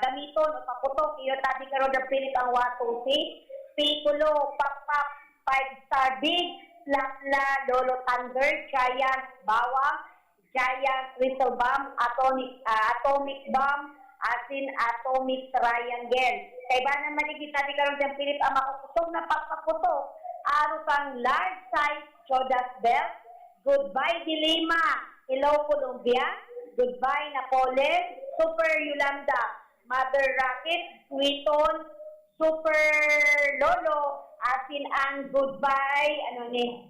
gamiton o paputok, iyo, sabi kan Karondang Philip, ang Watusi, Piccolo, Pakpak, Five Star Big, Lapla, Lolo Thunder, Giant, Bawang, Giant Crystal Bomb, Atomic, ah, Atomic Bomb, asin Atomic Triangle. Kaiba naman ni sabi kan Karondang Philip, ang makukosog na pagpaputok, arog kan Large Size Judas Belt, Goodbye Dilema, Hello Colombia, Goodbye Napoleon, Super Yolanda, Mother Rocket, Sweeton, Super Lolo, asin ang Goodbye, ano ni,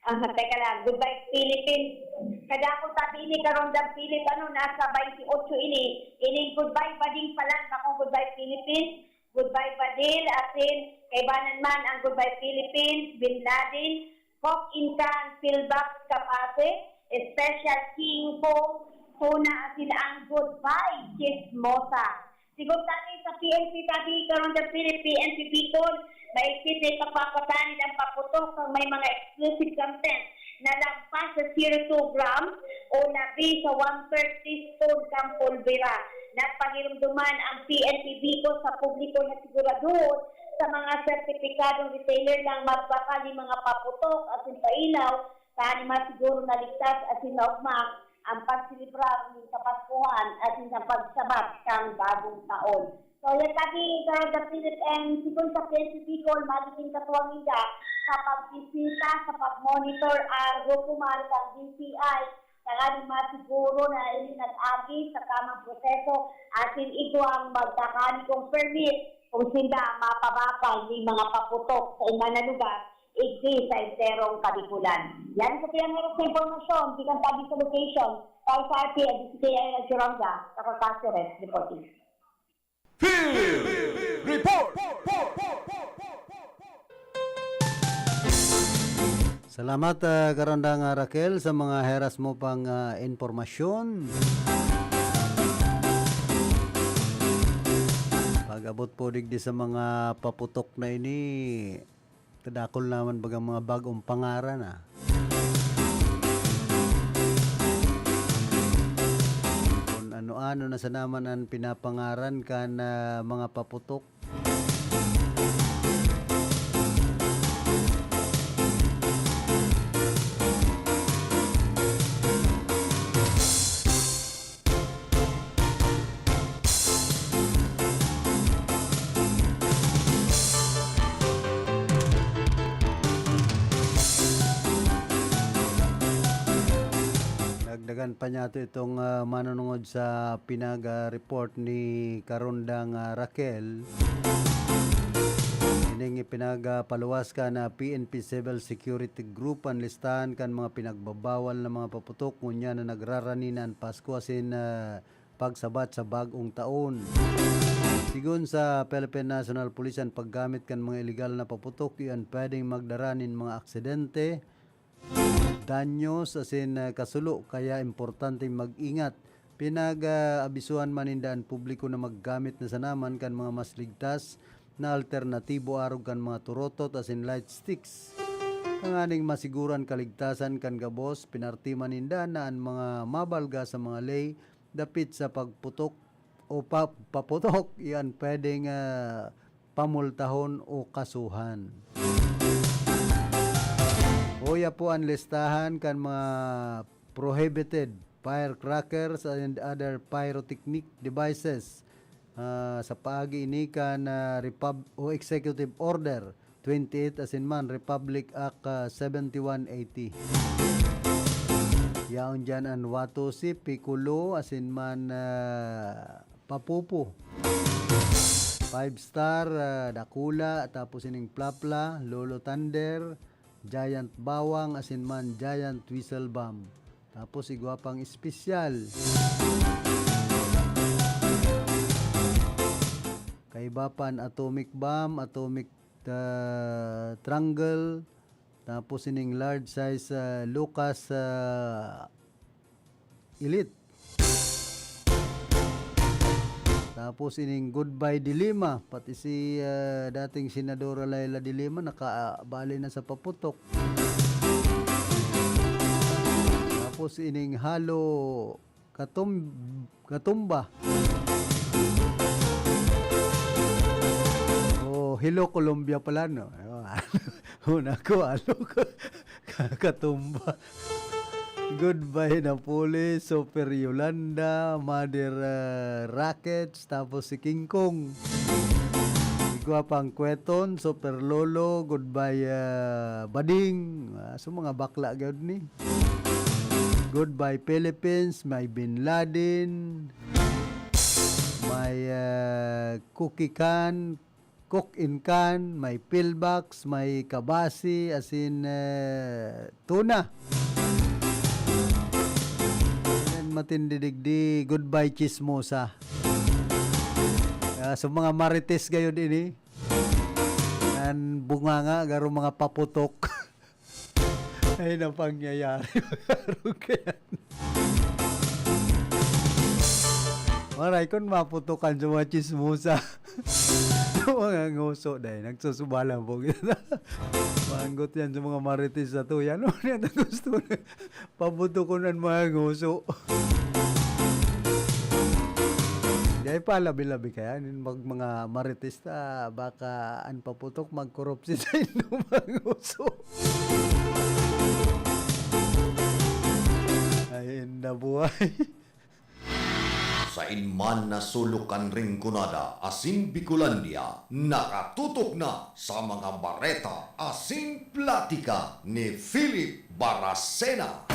ah, teka lang, Goodbye Philippines. Kadakul sabi ini, Karondang Philip, ano, nasa twenty-eight ini. Ining Goodbye Bading pa lang, bakong Goodbye Philippines, Goodbye Badil, asin kaibanan man ang Goodbye Philippines, Bin Laden, Coke in Can, Pillbox Kapase, Special King Kong, Tuna, asin ang Goodbye Chismosa. Sigon ta sa P N P, sabi kan Karondang Philip, P N P Bicol, mahigpit na ipagpapatanid ang paputok kan may mga explosive content na lampas sa zero two gram o labi sa one third teaspoon kan pulbera. Napagiromdoman ang P N P Bicol sa publiko na siguraduhon sa mga sertipikadong retailer lang magbakal nin mga paputok asin pailaw, tanganing masiguro na ligtas asin maogma ang pagselebrar nin Kapaskuhan asin sa pagsabat kan Bagong Taon. So, yan sabi kan Karondang Philip, and sigon sa P N P Bicol, magigin katuwang ninda sa pagbisita, sa pag-monitor ang grupo man kan D T I, tanganing masiguro na ini nag-agi sa tamang proseso, asin igwa ang magkakanikong permit kung sinda mapabakal nin mga paputok sa iba na lugar, igdi sa enterong Kabikulan. Yan sa piyang oras na impormasyon, gikan tabi sa location, para sa R T N, D C K I L Churanga, Takakaseres, reporting. Field Report! Salamat, ah, Karondang, ah, Raquel, sa mga heras mo pang, ah, impormasyon. Pag-abot po digdi sa mga paputok na ini, kadakul naman bagang mga bag-ong pangaran, ah. Kung ano-ano na sana man an pinapangaran kan, ah, mga paputok. Dagdagan pa niyato itong, ah, manunungod sa pinag-report ni Karondang, ah, Raquel. Ining ipinagpaluwas kan, ah, P N P Civil Security Group an listahan kan mga pinagbabawal na mga paputok ngunyan na nagrarani na an Pasko asin, ah, pagsabat sa bag-ong taon. Sigon sa Philippine National Police, an paggamit kan mga iligal na paputok iyo an pwedeng magdara nin mga aksidente, danyos asin, ah, kasulo, kaya importanteng mag-ingat. Pinag-aabisuhan man ninda an publiko na maggamit na sana man kan mga mas ligtas na alternatibo arog kan mga turotot asin light sticks. Tanganing masiguran kaligtasan kan gabos, pinartiman ninda na an mga mabalga sa mga ley dapit sa pagputok o pa-, paputok, iyan pwedeng, ah, pamultahon o kasuhan. Uya po ang listahan kan mga prohibited firecrackers and other pyrotechnic devices, ah, sa paagi ini kan, ah, Repub-, o Executive Order twenty-eight asin man Republic Act, ah, seventy-one eighty. Yaon diyan an Watusi, Piccolo, asin man, ah, Papupu. Five Star, ah, Dakula, tapos ining Plapla, Lolo Thunder, Giant Bawang, asin man Giant Whistle Bomb. Tapos igwa pang espesyal. Kaiba pan Atomic Bomb, Atomic, ah, Triangle, tapos ining large size, ah, Lucas, ah, Elite. Tapos ining Goodbye Dilima, pati si, ah, dating Senadora Leila Dilima nakabali na sa paputok. Tapos ining Halo Katum-, Katumba. Oh, Hello Colombia pala, no? Una ko, Halo Ka-, Katumba. Goodbye Napoli, Super Yolanda, Mother, ah, Rockets, tapos si King Kong. Igwa pang Kweton, Super Lolo, Goodbye, ah, Bading. Ah, so, mga bakla gyud ni. Goodbye Philippines, may Bin Laden, may, ah, Cookie Can, Coke in Can, may pillbox, may kabasi, asin, eh, tuna. Yan, matindi digdi, goodbye chismosa. Ah, sa mga marites gayod ini, yan, bunganga, garo mga paputok. Ay, na pangyayari, mga arog kayan. Maray, kun maputokan sa mga chismosa, sa mga nguso, dahil nagsusubala po kita. Maanggot yan sa mga marites sa to. Yan, ano yan, gusto na pabutokon ang mga nguso. Dahil pa, labi-labi kaya, mag mga marites ta, baka an paputok, magkorupsi sa inyong mga nguso. Ay, inda buhay. Sain man na sulok kan Rinconada asin Bicolandia, nakatutok na sa mga bareta asin platika ni Philip Baracena.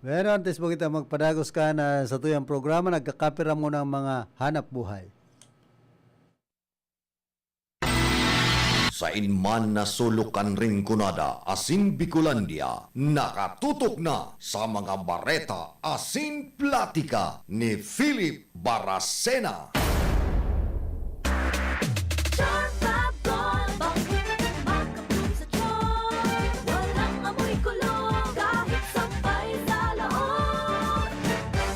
Pero antes po kita magpadagos kan satuyang programa, nagkakapira muna ang mga hanap buhay. Sain man na sulok kan Rinconada asin Bicolandia, nakatutok na sa mga bareta asin platika ni Philip Baracena. Charm Fab Gold, bangkong makabloom sa charm. Walang amoy kulo, kahit sampay sa laog.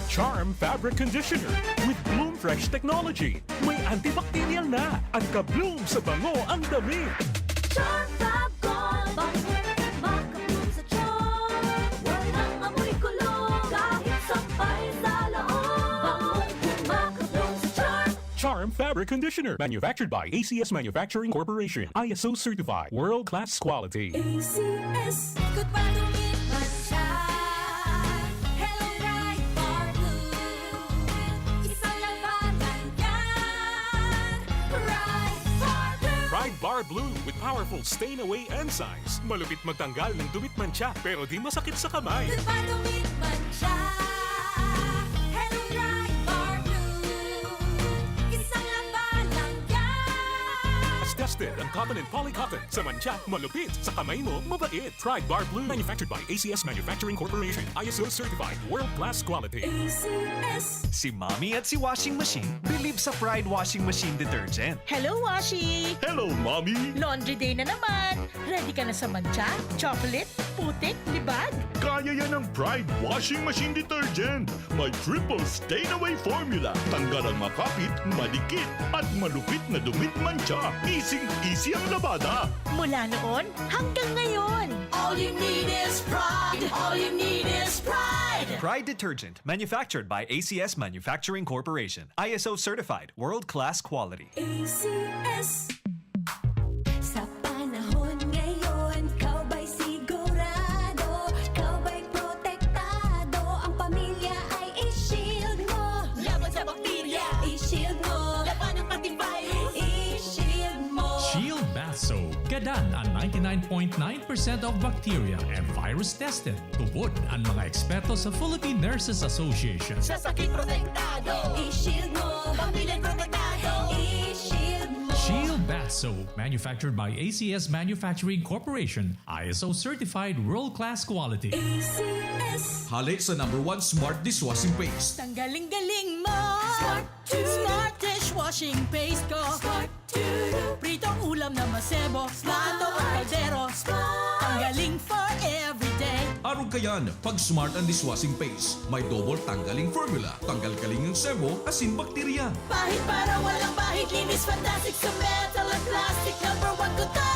Charm Fabric Conditioner with Bloom Fresh Technology. May antibacterial na at ka-bloom sa bango ang damit. Charm Fab Gold, bangkong makabloom sa charm. Walang amoy kulo, kahit sampay sa laog. Bangkong makabloom sa charm. Charm Fabric Conditioner, manufactured by A C S Manufacturing Corporation, I S O certified, world-class quality. A C S. Goodbye to me, Mancha. Hello, Pride Bar Blue. Isang labanan yan. Pride Bar Blue. Pride Bar Blue with powerful stain away enzymes. Malupit magtanggal ng dumit, mantsa, pero di masakit sa kamay. Goodbye to me, Mancha. Hello, Pride Bar Blue. Isang labanan yan. Tested ang cotton and poly cotton. Sa mantsa, malupit. Sa kamay mo, mabait. Pride Bar Blue. Manufactured by A C S Manufacturing Corporation. I S O certified. World class quality. A C S. Si Mommy at si Washing Machine believe sa Pride Washing Machine Detergent. Hello, Washi! Hello, Mommy! Laundry day na naman! Ready ka na sa mantsa, chocolate, putik, libag? Kaya yan ng Pride Washing Machine Detergent. May triple stain away formula. Tanggal ang makapit, madikit, at malupit na dumit, mantsa. Easing Easy ang labada. Mula noon hanggang ngayon. All you need is pride. All you need is pride. Pride detergent, manufactured by A C S Manufacturing Corporation. I S O certified, world-class quality. A C S. Sa panahon ngayon, ikaw ba'y sigurado? Ikaw ba'y protektado? Ang pamilya ay i-shield mo. Laban sa bakterya. I-shield mo. Labanan pati virus. I-shield mo. Shield Bath Soap. Gadan an ninety-nine point nine percent of bacteria and virus tested. Tubod an mga eksperto sa Philippine Nurses Association. Sa sakit protektado. I-shield mo. Pamilya protektado. I-shield mo. Shield Bath Soap, manufactured by A C S Manufacturing Corporation, I S O certified world-class quality. A C S. Hali sa number one smart dishwashing paste. Tanggaling galing mo. Smart to. Smart dishwashing paste ko. Smart to. Pritong ulam na masebo. Plato o kaldero. Tanggaling for everyday. Arog kayan, pag smart ang dishwashing paste. May double tanggaling formula. Tanggal kaling ang sebo, asin bakterya. Pahid para walang bahid. Linis fantastic sa metal at plastic. Number one ko to.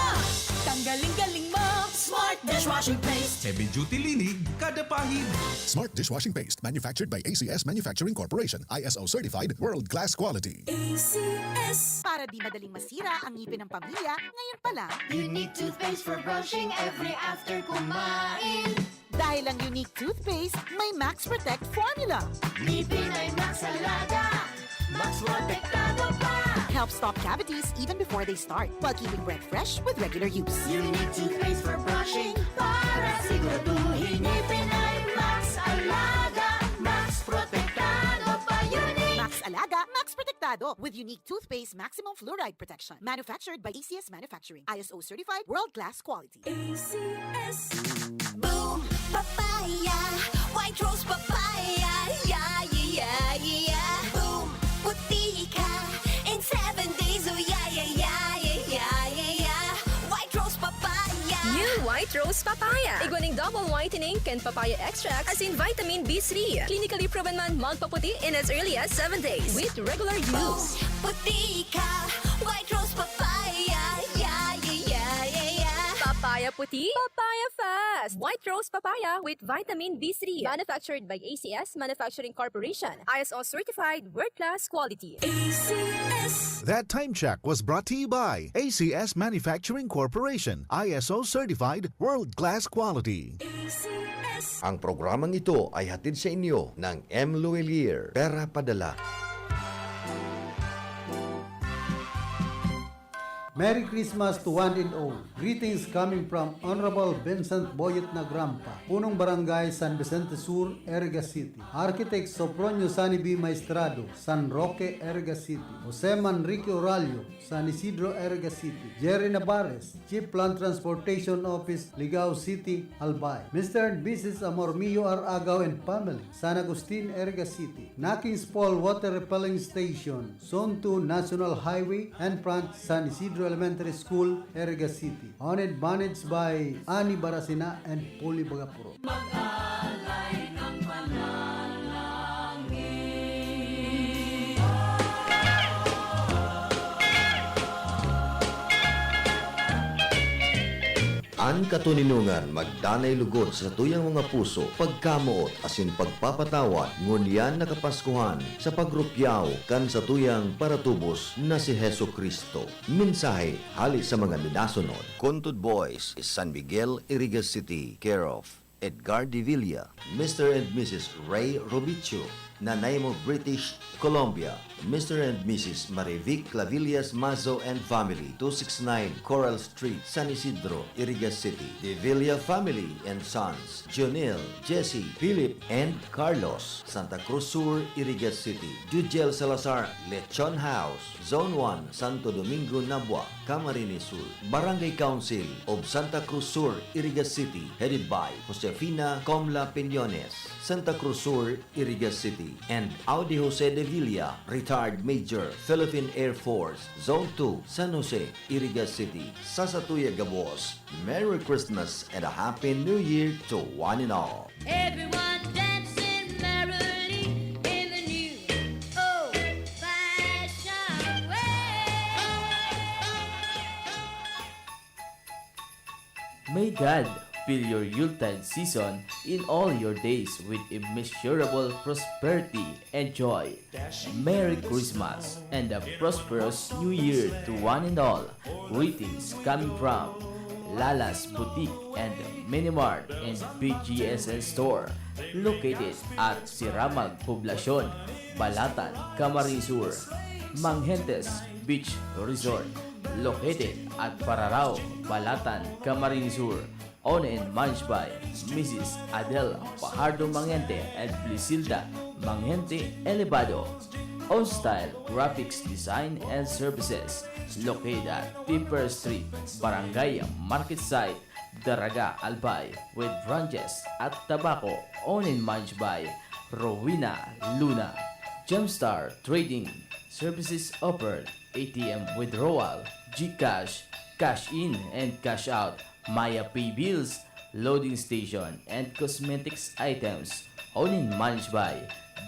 Tanggaling galing mo. Smart dishwashing paste. Heavy duty linig, kada pahid. Smart dishwashing paste manufactured by A C S Manufacturing Corporation, I S O certified, world class quality. A C S. Para di madaling masira ang ngipin ng pamilya, ngayon pa lang. Unique toothpaste for brushing every after kumain. Dahil ang Unique Toothpaste may Max Protect Formula. Ngipin ay Max Alaga. Max Protektado pa. Helps stop cavities even before they start, while keeping breath fresh with regular use. Unique toothpaste for brushing para siguraduhin ngipin ay Max Alaga, Max Protektado pa. Unique. Max Alaga, Max Protektado with Unique Toothpaste Maximum Fluoride Protection. Manufactured by A C S Manufacturing. I S O certified, world-class quality. A C S. Boom! Papaya! White Rose Papaya! Yeah, yeah, yeah, yeah! Boom! Puti ka in seven days! Oh, yeah, yeah, yeah, yeah, yeah, yeah, yeah! White Rose Papaya! New White Rose Papaya. Igwa ning double whitening kan papaya extract asin vitamin B three. Clinically proven man magpaputi in as early as seven days with regular use. Puti ka! White Rose Papaya! Yeah, yeah, yeah, yeah, yeah! Papaya puti, papaya fast. White Rose Papaya with vitamin B three. Manufactured by A C S Manufacturing Corporation. I S O certified, world-class quality. A C S. That time check was brought to you by A C S Manufacturing Corporation, I S O certified, world class quality. A C S. Ang programang ito ay hatid sa inyo ng M. Luelier, Pera Padala. Merry Christmas to one and all. Greetings coming from Honorable Vincent Boyet Nagrampa, Punong Barangay San Vicente Sur, Iriga City. Architect Sopronio Sani B. Maestrado, San Roque, Iriga City. Jose Manrique Oralio, San Isidro, Iriga City. Jerry Navarez, Chief Land Transportation Office, Ligao City, Albay. Mister and Missus Amormio R. Agaw and family, San Agustin, Iriga City. Nakings Fall Water Repelling Station, Zone two National Highway, and front San Isidro Elementary School, Iriga City. Owned, managed by Ani Barasina and Polly Bagapuro. Mag-alay ng panalangin. An katoninongan magdanay lugod sa satuyang mga puso, pagkamoot asin pagpapatawad, ngunyan na Kapaskuhan, sa pagrukyaw kan satuyang paratubos na si Jesu-Cristo. Mensahe hali sa mga minasunod. Kuntod Boys, San Miguel, Iriga City, care of Edgar de Villa, Mister and Missus Ray Robicho, Nanay mo British Columbia, Mister and Missus Marivic Clavillas Mazo and family, two six nine Coral Street, San Isidro, Iriga City. De Villa family and sons, Jonel, Jesse, Philip, and Carlos, Santa Cruz Sur, Iriga City. Jujel Salazar, Lechon House, Zone one, Santo Domingo, Nabua, Camarines Sur. Barangay Council of Santa Cruz Sur, Iriga City, headed by Josefina Comla Piñones, Santa Cruz Sur, Iriga City, and Audi Jose de Villa, retired Major, Philippine Air Force, Zone two, San Jose, Iriga City. Sa satuya gabos, Merry Christmas and a Happy New Year to one and all. Everyone dancing merrily in the new old fashioned way. May God fill your Yuletide season in all your days with immeasurable prosperity and joy. Merry Christmas and a prosperous New Year to one and all. Greetings coming from Lala's Boutique and Minimart and B G S N Store, located at Siramag Poblacion, Balatan, Camarines Sur. Manghentes Beach Resort, located at Pararao, Balatan, Camarines Sur. Owned and managed by Missus Adel Fajardo Manghente and Blisilda Manghente Elevado. Own Style Graphics Design and Services, located at Tipper Street, Barangay Market Site, Daraga, Albay, with branches at Tabaco. Owned and managed by Rowena Luna. Gemstar Trading Services offered A T M withdrawal, GCash, cash in and cash out, Maya Pay Bills, loading station, and cosmetics items. Owned and managed by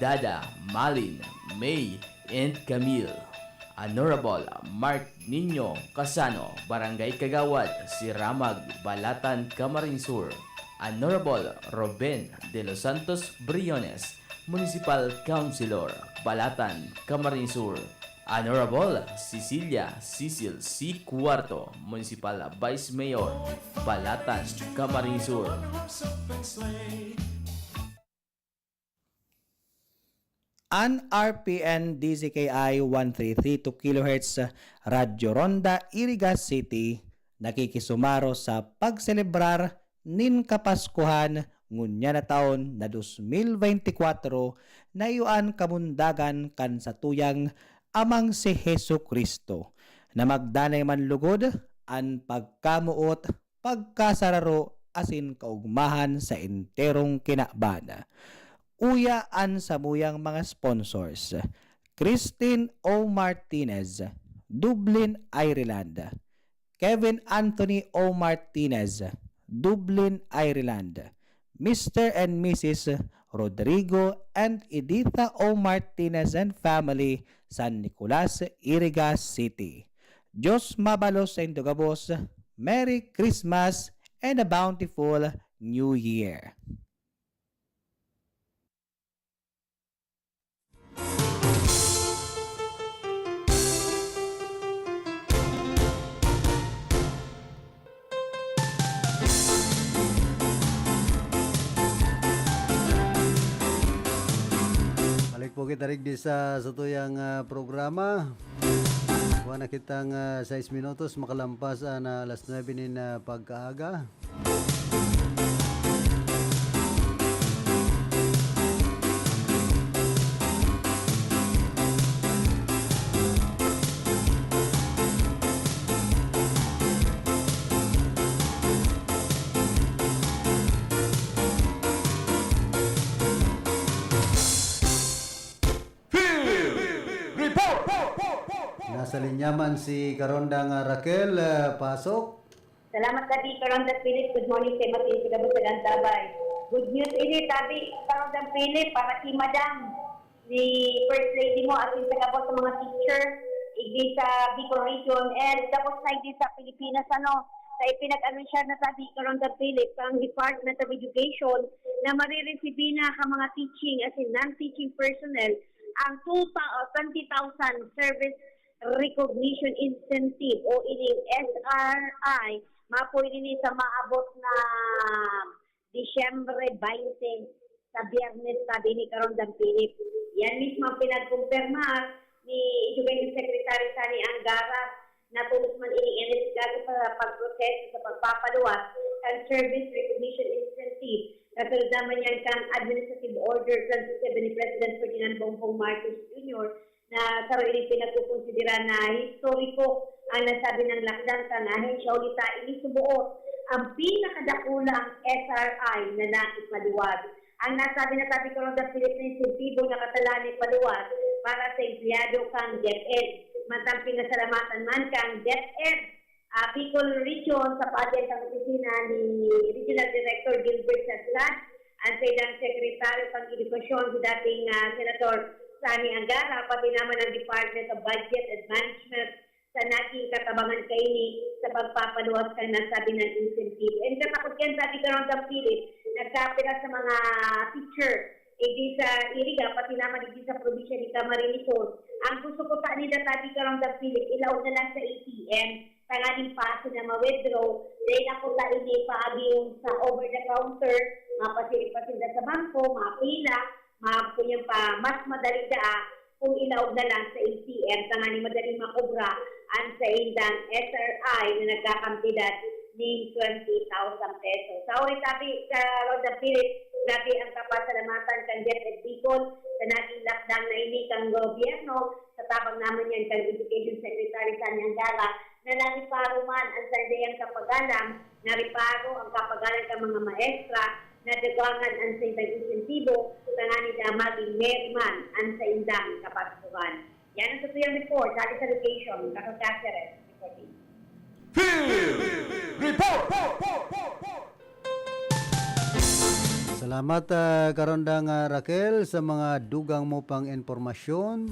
Dada, Malin, May, and Camille. Honorable Mark Nino Casano, Barangay Kagawad, Siramag, Balatan, Camarines Sur. Honorable Ruben De Los Santos Briones, Municipal Councilor, Balatan, Camarines Sur. Honorable Cecilia Cecil C. Cuarto, Municipal Vice Mayor, Balatan, Camarines Sur. An R P N D Z K I one three three two kilohertz, Radyo Ronda, Iriga City, nakikisumaro sa pagselebrar nin Kapaskuhan ngunyan na taon na dos mil bente kwatro, na iyo an kamundagan kan satuyang Amang si Jesu-Cristo, na magdanay man lugod an pagkamoot, pagkasararo asin kaogmahan sa enterong kinaban. Uya an samuyang mga sponsors: Christine O. Martinez, Dublin, Ireland; Kevin Anthony O. Martinez, Dublin, Ireland; Mister and Missus Rodrigo and Editha O. Martinez and family, San Nicolas, Iriga City. Diyos mabalos saindo gabos. Merry Christmas and a bountiful New Year! Balik po kita rigdi sa satuyang, ah, programa. Kuha na kitang, ah, sais minutos, makalampas, ah, na alas nuebe nin, ah, pagkaaga. Field Report! Nasa linya man si Karondang, ah, Raquel, ah, pasok. Salamat, Daddy Karonda Philip. Good morning sa iyo, sa gabos sa Dantabay. Good news ini, Daddy Karonda Philip, para si Madam, ni First Lady mo, asin sa gabos sa mga teacher, igdi sa Bicol Region, and gabos na igdi sa Pilipinas, ano, sa ipinag-anunsiyar na, Daddy Karonda Philip, sa Department of Education, na mariresibi na ang mga teaching, asin non-teaching personnel, ang two thou-, twenty thousand service recognition incentive o ining S R I, mapoy nini sa maabot na Disyembre baynte, sa Biyernes, sabi ni Karonda Philip. Yan mismo ang pinagkumpirma ni Education Secretary Sani Angara na tolos man ining N S C A sa pagproseso sa pagpapaluwas kan service recognition incentive. Kasunod naman yan kan Administrative Order twenty-seven ni President Ferdinand Bongbong Marcos Junior na saro ining pinagkukonsidera na historiko ang nasabi nang lakdang kan ahensya, huli ta ini suboot ang pinakadakulang S R I na naipaluwas. Ang nasabi na tabi karon sa Philippine Incentivo na katalaan ipaluwas para sa empleyado kan DepEd. Mantang pinasalamatan man kan DepEd, ah, Bicol Region sa paagian kan opisina ni Regional Director Gilbert Sadsad, ang saindang Sekretaryo kan Edukasyon, si dating, ah, Senator Sani Angara, pati naman ang Department of Budget and Management sa naging katabangan kaini sa pagpapaluwas kan nasabing incentive. And kakapot yan, sabi ko, Ramdam Philip, nagkapira sa mga teacher, eh, di sa Iriga, pati naman di sa probinsya ni Camarines Sur. Ang gusto ko sa nila, sabi ko, Ramdam Philip, ilaog na lang sa A T M, tanganing paso na ma-withdraw, dahil ako sa ini paagi yung sa over-the-counter, mapasiring-pasinda sa bangko, mapila, maapon yung pa, mas madali daa kung ilaog na lang sa A T M, tanganing madaling makobra ang saindang S R I na nagkakantidad nin twenty thousand pesos. Sa oras sabi ka, Rhoda Philip, grabe ang kapasalamatan kan DepEd Bicol sa naging lakdang na ini kan gobyerno, sa tabang naman yan kan Education Secretary Sonny Angara, na nariparo man ang saindayang kapagalan, nariparo ang kapagalan kan mga maestra, nadugangan ang saindang insentibo, tanganing na maging merman ang saindang kapagturan. Yan ang satuyang report, hali sa location, Raquel Caceres, reporting. Field Report! Salamat, ah, Karondang, ah, Raquel, sa mga dugang mo pang impormasyon.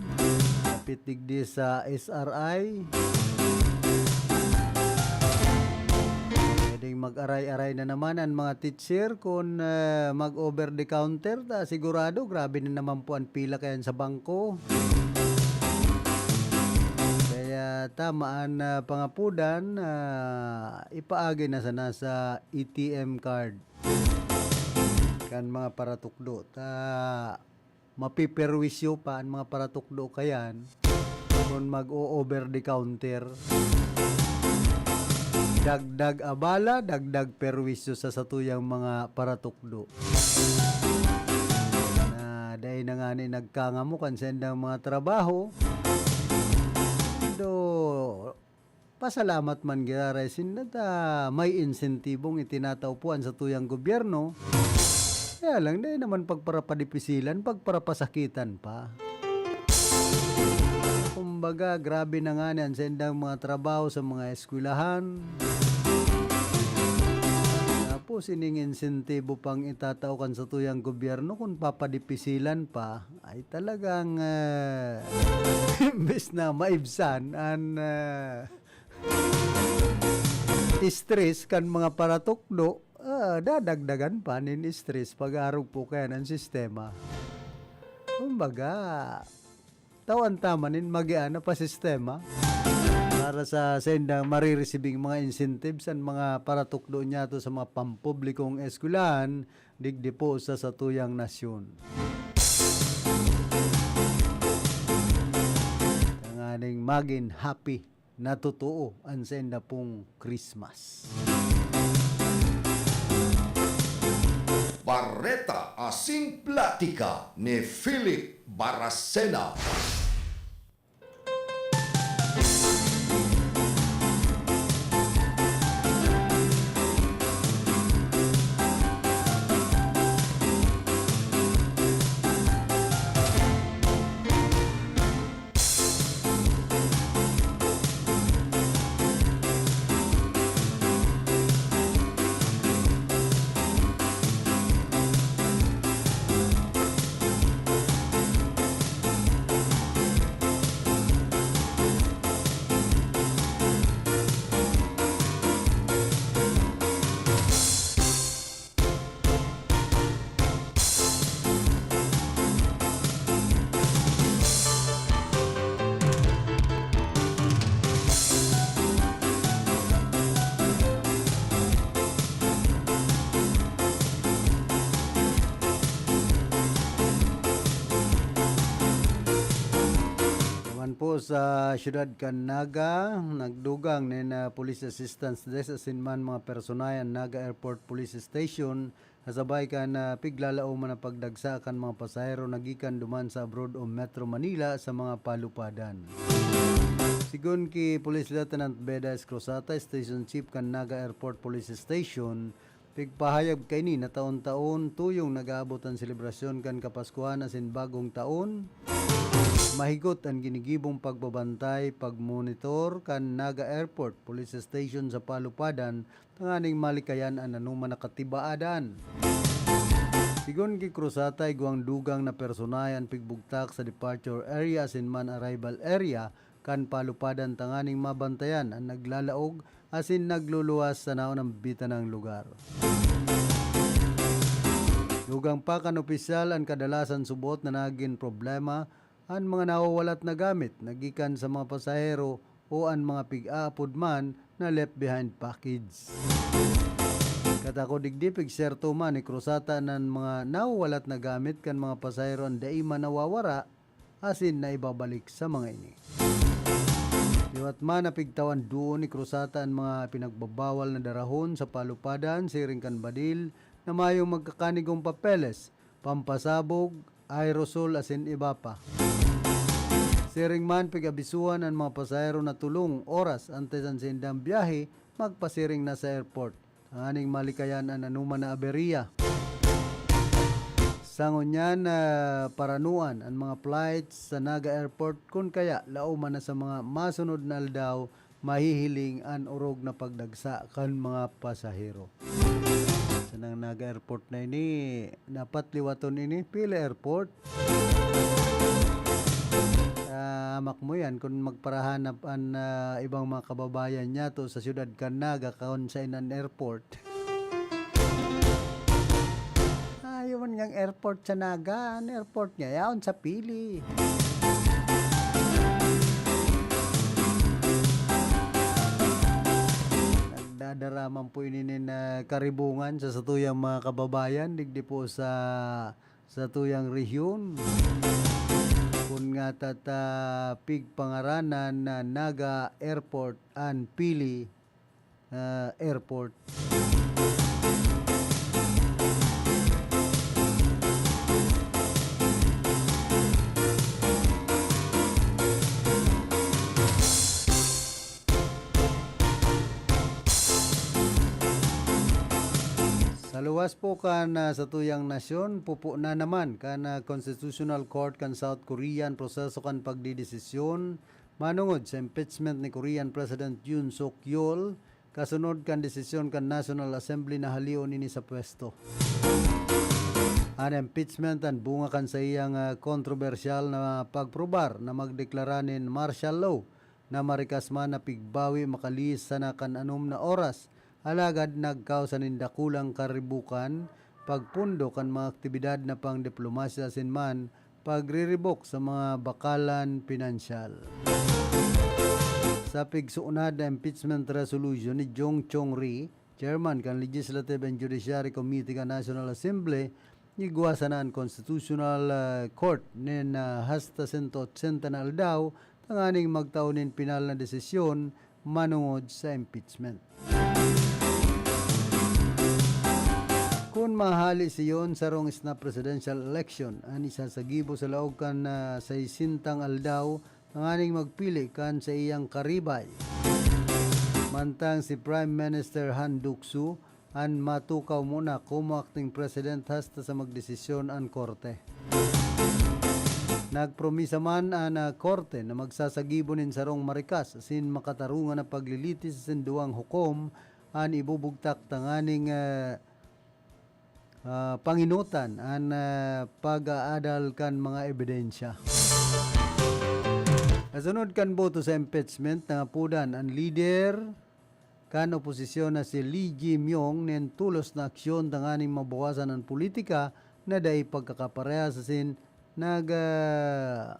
Dapit digdi sa S R I. Pwedeng mag-aray-aray na naman ang mga teacher kun, ah, mag-over the counter. Ta, sigurado, grabe na naman po ang pila kayan sa bangko. Kaya tama ang, ah, pangapudan, ah, ipaagi na sana sa A T M card kan mga paratukdo. Ta, mapiperwisyo pa an mga paratukdo kayan kun mag-o-over the counter. Dagdag abala, dagdag perwisyo sa satuyang mga paratukdo. Na dai na ngani nagkangamo kan saindang mga trabaho. Though, pasalamat man giraray sinda ta may insentibong itinatao po an satuyang gobyerno. Kaya lang, dai naman pagparapadipisilan, pagparapasakitan pa. Kumbaga, grabe na ngani an saindang mga trabaho sa mga eskwelahan. Tapos, ining insentibo pang itatao kan satuyang gobyerno, kung papadipisilan pa, ay talagang, eh, imbes na maibsan an, eh, stress kan mga paratukdo, ah, dadagdagan pa nin stress pag-arog po kaya ng sistema. Kumbaga, tawan tama nin magiana pa sistema para sa sendang maririsibing mga incentives an mga paratukdo niyato sa mga pampublikong eskwelahan digdi po sa satuyang nasyon. Tanganing magin happy na totoo an sainda pong Christmas. Bareta asin platika ni Philip Baracena. Naman po sa siyudad kan Naga, nagdugang nin, ah, Police Assistance Desk asin man mga personayan Naga Airport Police Station kasabay kan, ah, piglalaoman na pagdagsa kan mga pasahero na gikan duman sa abroad o Metro Manila sa mga palupadan. Sigon ki Police Lieutenant Beda Escrosata, Station Chief kan Naga Airport Police Station, pigpahayag kaini na taon-taon tuyong nag-aabot an selebrasyon kan Kapaskuhan asin Bagong Taon. Mahigot an ginigibong pagbabantay, pagmonitor kan Naga Airport Police Station sa palupadan tanganing malikayan an anoman na katibaadan. Sigon ki Cruzata, igwang dugang na personahe an pigbugtak sa departure area asin man arrival area kan palupadan tanganing mabantayan an naglalaog asin nagluluwas sa naonambitan nang lugar. Dugang pa kan opisyal, an kadalasan subot na nagin problema an mga nawawalat na gamit na gikan sa mga pasahero o an mga pig-aapod man na left behind package. Katakod digdi, pigserto man ni Cruzata na an mga nawawalat na gamit kan mga pasahero an dai man nawawara asin naibabalik sa mga ini. Liwat man, napigtawan duon ni Cruzata an mga pinagbabawal na darahon sa palupadan siring kan badil na mayong magkakanigong papeles, pampasabog, aerosol asin iba pa. Siring man, pig-abisuhan an mga pasahero na tolong oras antes an saindang biyahe magpasiring na sa airport, tanganing malikayan an anoman na aberya. Sa ngunyan, ah, paranuan an mga flights sa Naga Airport, kun kaya laoman na sa mga masunod na aldaw mahihiling an orog na pagdagsa kan mga pasahero. Sa nang Naga Airport na ini, dapat liwaton ini, Pili Airport. Ah, hamak mo yan kun magparahanap an, ah, ibang mga kababayan niyato sa siyudad kan Naga kun saen an airport. Ayaw man ngang airport sa Naga. An airport niya, yaon sa Pili. Nagdadara man po ini nin, ah, karibungan sa satuyang mga kababayan, digdi po sa satuyang rehiyon. Kun ngata ta pigpangaranan na Naga Airport an Pili, ah, Airport. Sa luwas po kan, ah, satuyang nasyon, pupo na naman kan, ah, Constitutional Court kan South Korea an proseso kan pagdedesisyon manongod sa impeachment ni Korean President Yoon Suk Yeol, kasunod kan desisyon kan National Assembly na haleon ini sa pwesto. An impeachment an bunga kan saiyang, ah, kontrobersyal na pagprobar na magdeklara nin martial law na marikas man na pigbawi makalihis sana kan anom na oras, alagad nagkausa nin dakulang karibukan, pagpundo kan mga aktibidad na pangdiplomasya asin man pagriribok sa mga bakalan pinansyal. Sa pigsuunad na impeachment resolution ni Jong Chong Ri, chairman kan Legislative and Judiciary Committee kan National Assembly, igwa sana an Constitutional, ah, Court nin, ah, hasta sento otsenta na aldaw tanganing magtao nin pinal na desisyon manongod sa impeachment. Kun mahali si Yoon sa rong snap presidential election, an isasagibo sa laog kan, ah, saysentang aldaw tanganing magpili kan saiyang karibay. Mantang si Prime Minister Han Duck-soo an matukaw muna komo acting president hasta sa magdesisyon an korte. Nagpromisa man an, ah, korte na magsasagibo nin sarong marikas asin makatarungan na paglilitis asin duwang hukom an ibubugtak tanganing, ah, ah, pangenotan an, ah, pag-aadal kan mga ebidensya. Kasunod kan boto sa impeachment, nangapodan an lider kan oposisyon na si Lee Jae-myung nin tolos na aksyon tanganing mabawasan an politika na dai pagkakaparehas asin nag, ah,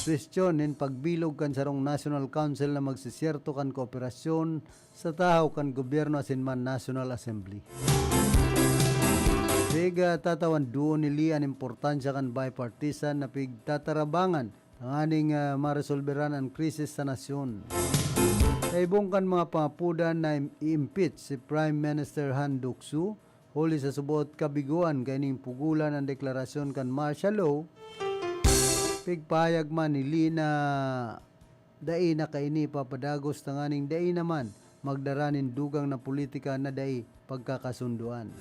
suhestyon nin pagbilog kan sarong National Council na magsisyerto kan kooperasyon sa tahaw kan gobyerno asin man National Assembly. Pig, ah, tatawan duon ni Lee an importansya kan bipartisan na pigtatarabangan tanganing, ah, maresolberan an krisis sa nasyon. Sa ibong kan mga pangapodan na im-, i-impeach si Prime Minister Han Duck-soo, huli sa subot kabigoan kaining pugolan an deklarasyon kan martial law, pigpahayag man ni Lee na dai na kaini papadagos tanganing dai naman magdara nin dugang na politika na dai pagkakasundoan.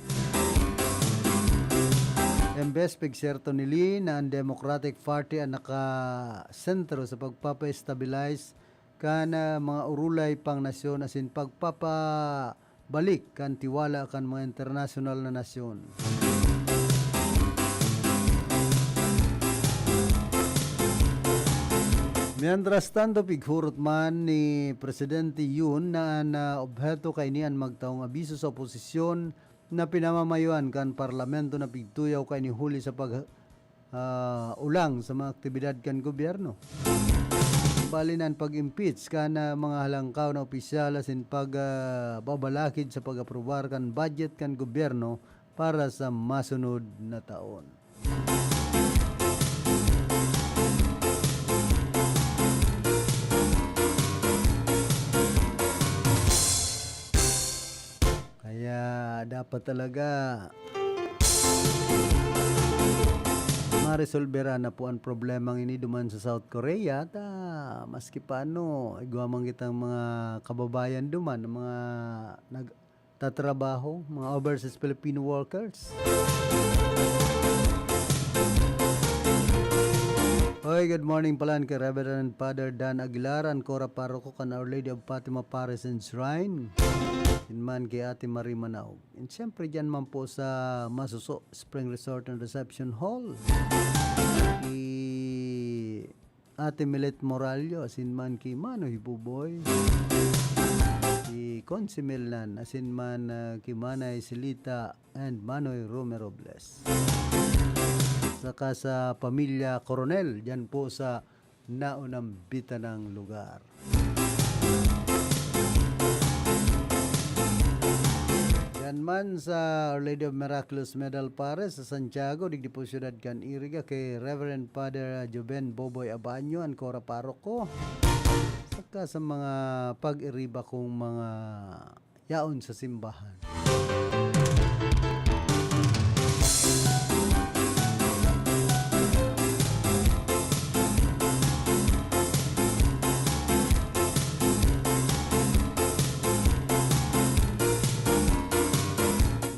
Embes, pigserto ni Lee na an Democratic Party an nakasentro sa pagpapa-stabilize kan, ah, mga urulay pang nasyon asin pagpapabalik kan tiwala kan mga internasyonal na nasyon. Mientras tanto, pighurot man ni Presidente Yoon na an, ah, obheto kaini an magtaong abiso sa oposisyon na pinamamayoan kan parlamento na pigtuyaw kaini huli sa pag, ah, ulang sa mga aktibidad kan gobyerno. Bali na an pag-impeach kan, ah, mga halangkaw na opisyal asin pag, ah, babalakid sa pag-aprobar kan budget kan gobyerno para sa masunod na taon. Kaya dapat talaga maresolbera na po ang problemang ini duman sa South Korea. Ta, maski paano, igwa man kitang mga kababayan duman, mga nagtatrabaho, mga overseas Filipino workers. Hoy, good morning pala kay Reverend Father Dan Aguilar, an Cora Paroko kan Our Lady of Fatima Parish and Shrine. Yun man kay Ate Marie Manaog. And syempre, dyan man po sa Masuso Spring Resort and Reception Hall. Kay Ate Milet Morallo, asin man ki Manoy Buboy. Ki Consi Milnan, asin man, ah, ki Manay Silita and Manoy Rome Robles. Saka sa pamilya Coronel, dyan po sa naunang bitanang lugar. Yan man sa Our Lady of Miraculous Medal Pares sa Santiago, digdi po siyudad kan Iriga, kay Reverend Father Joven Boboy Abanyo, an Cora Paroko. Saka sa mga pag-iriba kong mga yaon sa simbahan.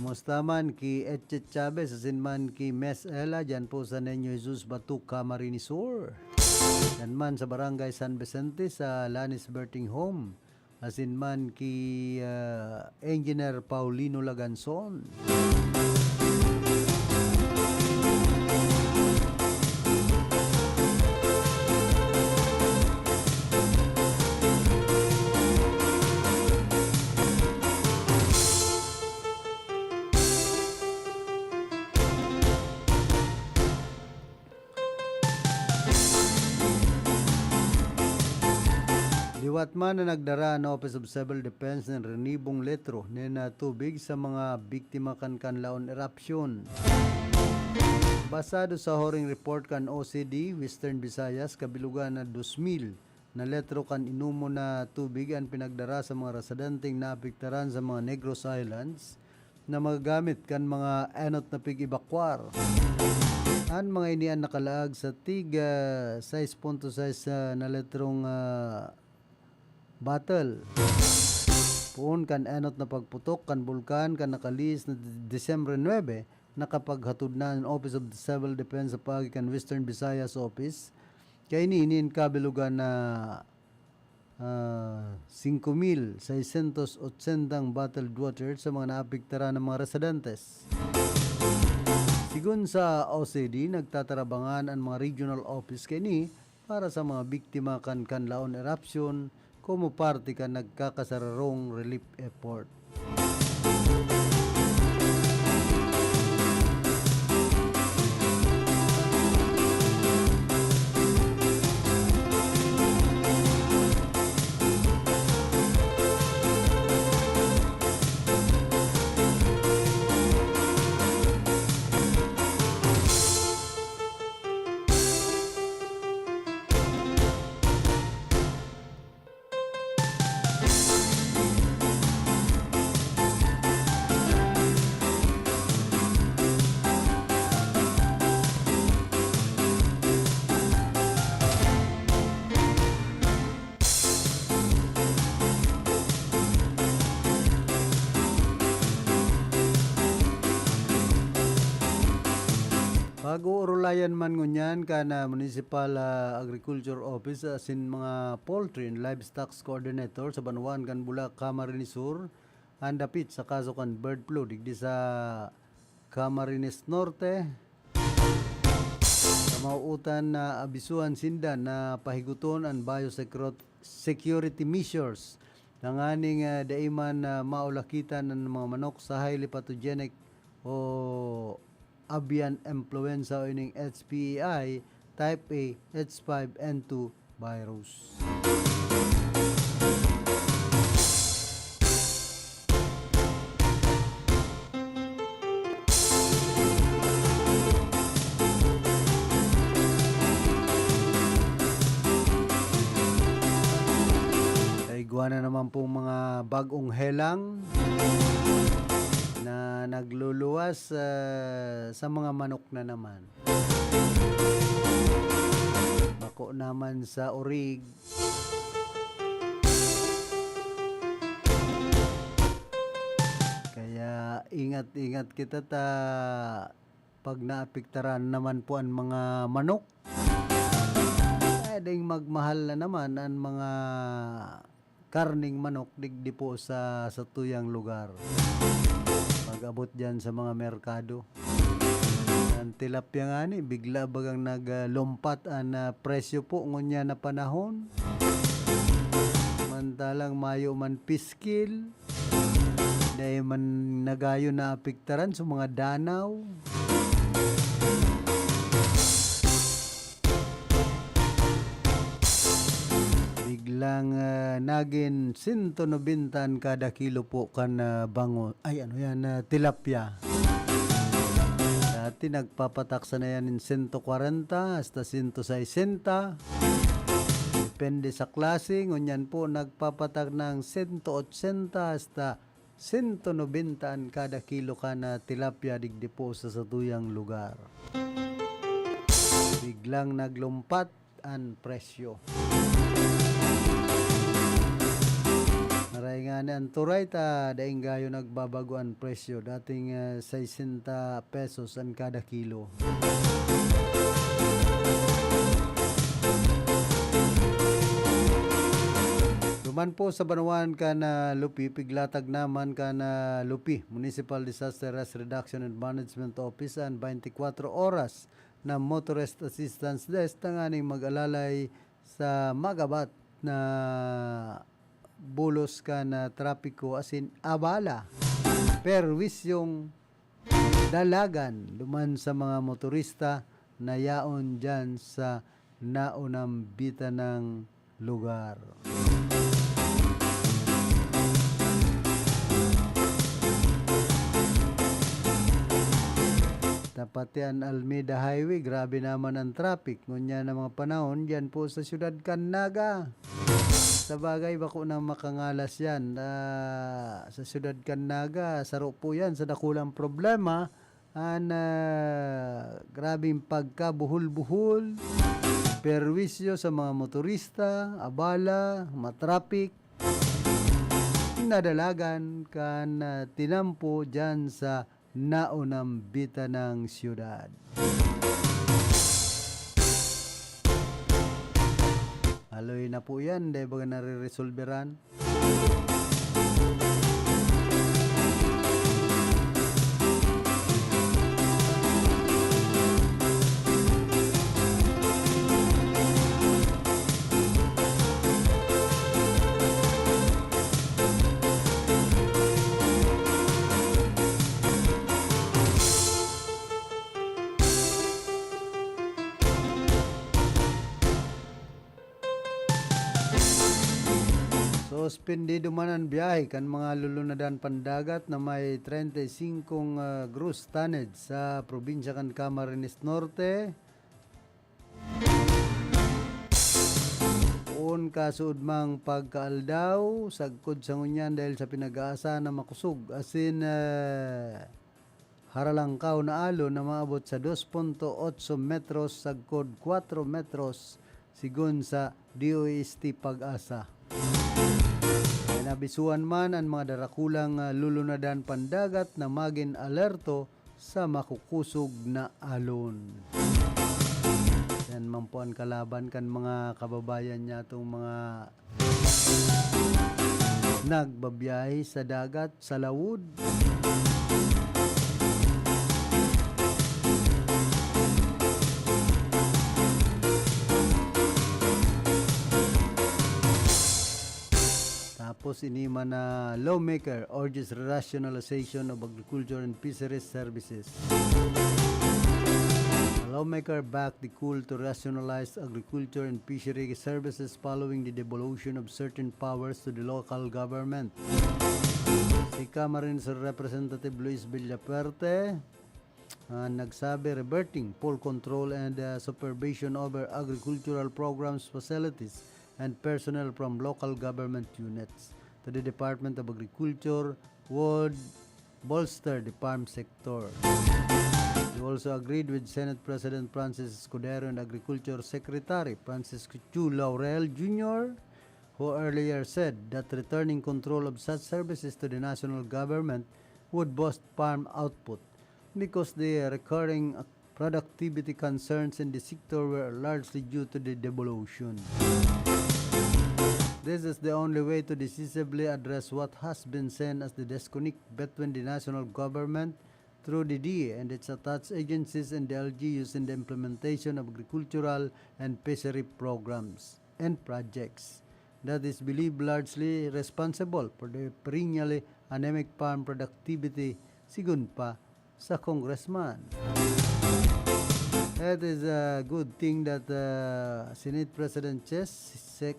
Kumusta man ki Etchet Chavez, asin man ki Miss Ella, dyan po sa Niño Jesus Batuca, Camarines Sur. Yan man sa Barangay San Vicente, sa Lanis Birthing Home. Asin man ki, ah, Engineer Paulino Laganzon. Liwat man na nagdara an Office of Civil Defense nin rinibong litro nin, ah, tubig sa mga biktima kan Canlaon Eruption. Basado sa Horing Report kan O C D, Western Visayas, kabilugan na dos mil na litro kan inomon na tubig an pinagdara sa mga residenteng naapektaran sa mga Negros Islands na magagamit kan mga enot na pig-ebakwar. An mga ini an nakalaag sa tig, ah, sais punto sais, ah, na litrong, ah, bottle. Poon kan enot na pagputok kan bulkan kan nakalihis na Disyembre nuebe, nakapaghatod na an Office of the Civil Defense sa paagi kan Western Visayas Office kaini nin kabilugan na, ah, singko mil seiscientos ochenta bottled water sa mga naapektaran na mga residentes. Sigon sa O C D, nagtatarabangan an mga regional office kaini para sa mga biktima kan Canlaon Eruption komo parte kan nagkakasararong relief effort. Pag-uurulayan man ngunyan kan, ah, Municipal, ah, Agriculture Office, ah, asin mga Poultry and Livestock Coordinator sa banwaan kan Bulac, Camarines Sur, an dapit sa kaso kan bird flu digdi sa Camarines Norte. Mauutan na abisuhan sinda na pahigoton an biosecurity measures, tanganing, ah, dai man, ah, maulakitan an mga manok sa highly pathogenic o avian influenza o ining H P A I type A H five N two virus. Igwa na naman pong mga bagong helang na nagluluwas, ah, sa mga manok na naman. Bako naman sa orig. Kaya ingat-ingat kita ta pag naapektaran naman po an mga manok. Pwedeng magmahal na naman an mga karning manok digdi po sa satuyang lugar. Pag-abot diyan sa mga merkado. Ang tilapia ngani, bigla bagang naglumpat an, ah, presyo po ngunyan na panahon. Samantalang mayo man piskil, dai man nagayon naapektaran sa mga danaw. Biglang, ah, nagin sento nobenta an kada kilo po kan, ah, bango-, ay, ano yan, ah, tilapia. Dati nagpapatak sana yan nin sento kwarenta hasta sento sesenta. Depende sa klase. Ngunyan po, nagpapatak ng sento otsenta hasta sento nobenta an kada kilo kan, ah, tilapia digdi po sa satuyang lugar. Biglang naglumpat an presyo. Maray ngani an turay ta daing gayo nagbabago an presyo. Dating, ah, sesenta pesos an kada kilo. Duman po sa banwaan kan, ah, Lupi, piglatag naman kan, ah, Lupi Municipal Disaster Risk Reduction and Management Office an twenty-four oras na Motorist Assistance Desk tanganing mag-alalay sa magabat na bulos kan, ah, trapiko asin abala, perwisyong dalagan duman sa mga motorista na yaon diyan sa naunambitan nang lugar. Ta pati an Almeda Highway, grabe naman ang traffic ngunyan na mga panahon diyan po sa siyudad kan Naga. Sa bagay, bako na makangalas yan. Ah, sa siyudad kan Naga, saro po yan sa dakulang problema. An, ah, grabeng pagkabuhol-buhol, perwisyo sa mga motorista, abala, matrapik, nadalagan kan, ah, tinampo diyan sa naunambitan nang siyudad. Haloy na po yan, dai baga nareresolberan. Suspendido man an biyahe kan mga lulunadan pandagat na may treinta y cinco, ah, gross tonnage sa probinsya kan Camarines Norte. Poon kasuodmang pagkaaldaw, sagkod sa ngunyan dahil sa pinag-aasa na makosog asin, ah, haralangkaw na alon na maabot sa dos punto otso metros sagkod kwatro metros, sigon sa D O S T PAGASA. Nabisuhan man an mga darakulang, ah, lulunadan pandagat na magin alerto sa makukosog na alon. Yan man po an kalaban kan mga kababayan nyatong mga nagbabiyahe sa dagat, sa lawod. Ini man na lawmaker urges rationalization of agriculture and fisheries services. A lawmaker backed the call to rationalize agriculture and fishery services following the devolution of certain powers to the local government. Si Camarines Representative Luis Villafuerte, ah, nagsabi, reverting full control and, ah, supervision over agricultural programs, facilities, and personnel from local government units to the Department of Agriculture would bolster the farm sector. He also agreed with Senate President Francis Escudero and Agriculture Secretary Francisco Chu Laurel Junior, who earlier said that returning control of such services to the national government would boost farm output because the recurring productivity concerns in the sector were largely due to the devolution. This is the only way to decisively address what has been seen as the disconnect between the national government through the D A and its attached agencies and the L G Us in the implementation of agricultural and fishery programs and projects that is believed largely responsible for the perennially anemic farm productivity, sigon pa sa congressman. It is a good thing that, uh, Senate President Chess, Sec-,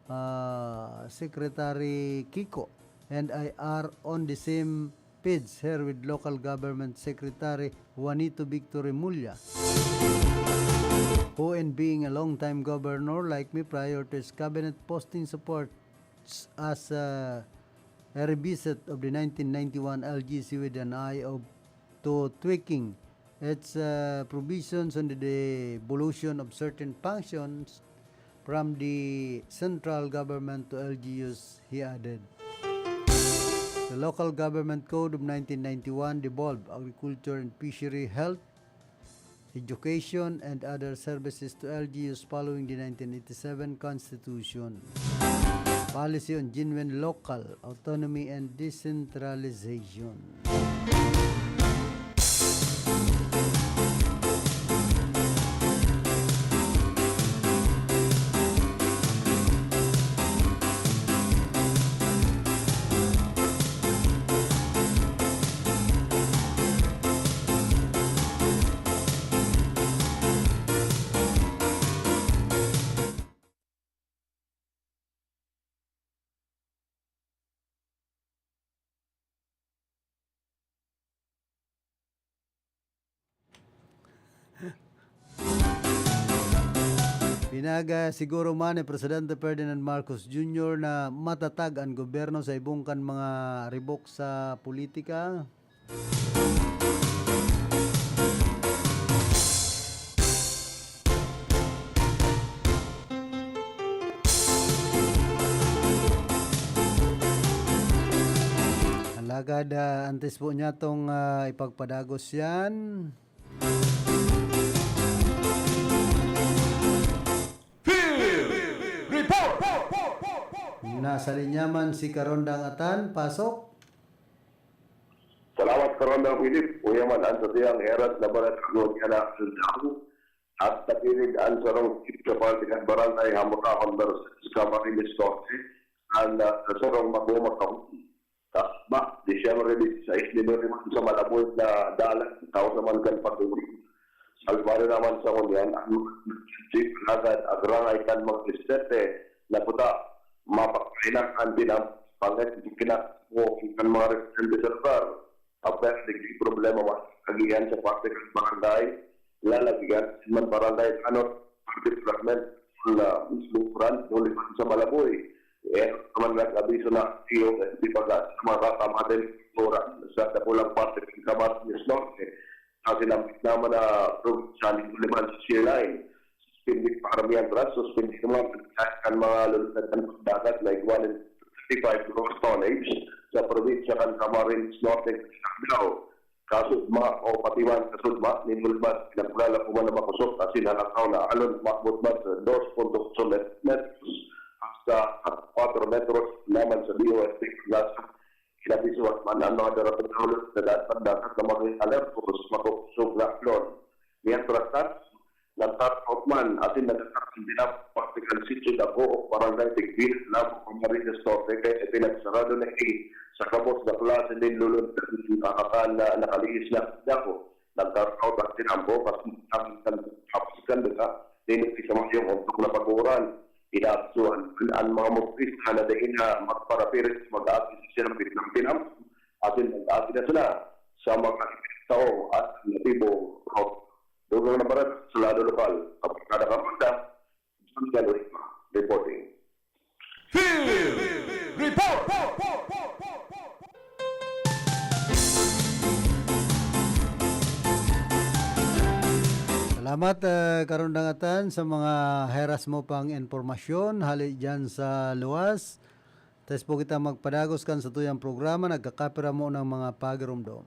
uh, Secretary Kiko, and I are on the same page here with Local Government Secretary Juanito Victor Remulla, who, in being a long-time governor like me prior to his cabinet posting, supports as, uh, a revisit of the nineteen ninety-one L G C with an eye of, to tweaking its, uh, provisions on the devolution of certain functions from the central government to L G Us, he added. The Local Government Code of nineteen ninety-one devolved agriculture and fishery, health, education, and other services to L G Us following the nineteen eighty-seven Constitution. Policy on genuine local autonomy and decentralization. Pinaga siguro man ni Presidente Ferdinand Marcos Junior na matatag an gobyerno sa ibong kan mga ribok sa politika. Alagad, ah, antes po niya tong, ah, ipagpadagos yan. Field Report! Nasa linya man si Karondang Atan, pasok. Salamat, Karondang Philip. Uya man an satuyang heras na balat ko niya na sa daw. At takinig an sarong chief sa partikan barangay Hamurahon versus Camarines Norte, an, ah, sa sarong magumag kahon. Tasba, Disyembre disisais, ninuriman sa malaboy na dalan, tao naman kan pag-uwi. Salbado naman sa ngunyan, ang mga chief agad agrangay kan mga distrete na puta, mapagkainan an pinapangit, pinapangit kan mga residente sa lugar. Apwera digdi problema man kagihan sa parte kan barangay, lalagihan man barangay ano, parte fragment na mismo brand, huli man sa Malaboy. Eh, naman nag-abiso na iyo, eh, di ba, sa mga kakamatin, ora, sa dakulang parte kan Camarines Norte, sa sinambit naman na probinsya ni Liman sa Sea Line. Suspindi pa karamihan ras, suspindi naman kan mga lulunad kan dagat na igwa nin thirty-five gross tonnage sa probinsya kan Camarines Norte, Cagao. Kasudma o pati man kasudma nin hulmas, pinagkulala ko man na makosog asin halakaw na alon, maabot man sa dos punto otso met-, metros hasta kwatro metros naman sa D O S T. Nasa kinabisuhan man ang mga daratong na hulog na dapat pagdakat na mga alerto sa makosog na alon. Mientras tanto, Nagtataot man asin nagkakakandidato sa Partikan Sitio Dago o Barangay Tigbinan, Labo, Camarines Norte, kaya ipinagsarado na ini sa gabos na klase nin luluntaran sa nakakala, nakalihis na Dago. Nagtataot asin ang bukas ng hapos kan lugar, dito sa mayong untog na baguran. Inaapsuan an mga motorista na dai na magparapirit sa mag-aagi sa sinapit ng tinampo asin mag-aagi na sila sa mga tao at natibo. Dugang na barangay sa lado lokal, Kabarkada Kamanda, Sandal Rima, reporting. Field Report! Salamat, eh, Karundangatan, sa mga heras mo pang impormasyon hali dyan sa luwas. Test po kita magpadagos kan sa tuyang programa, nagkakapira mo ng mga pagirumdom.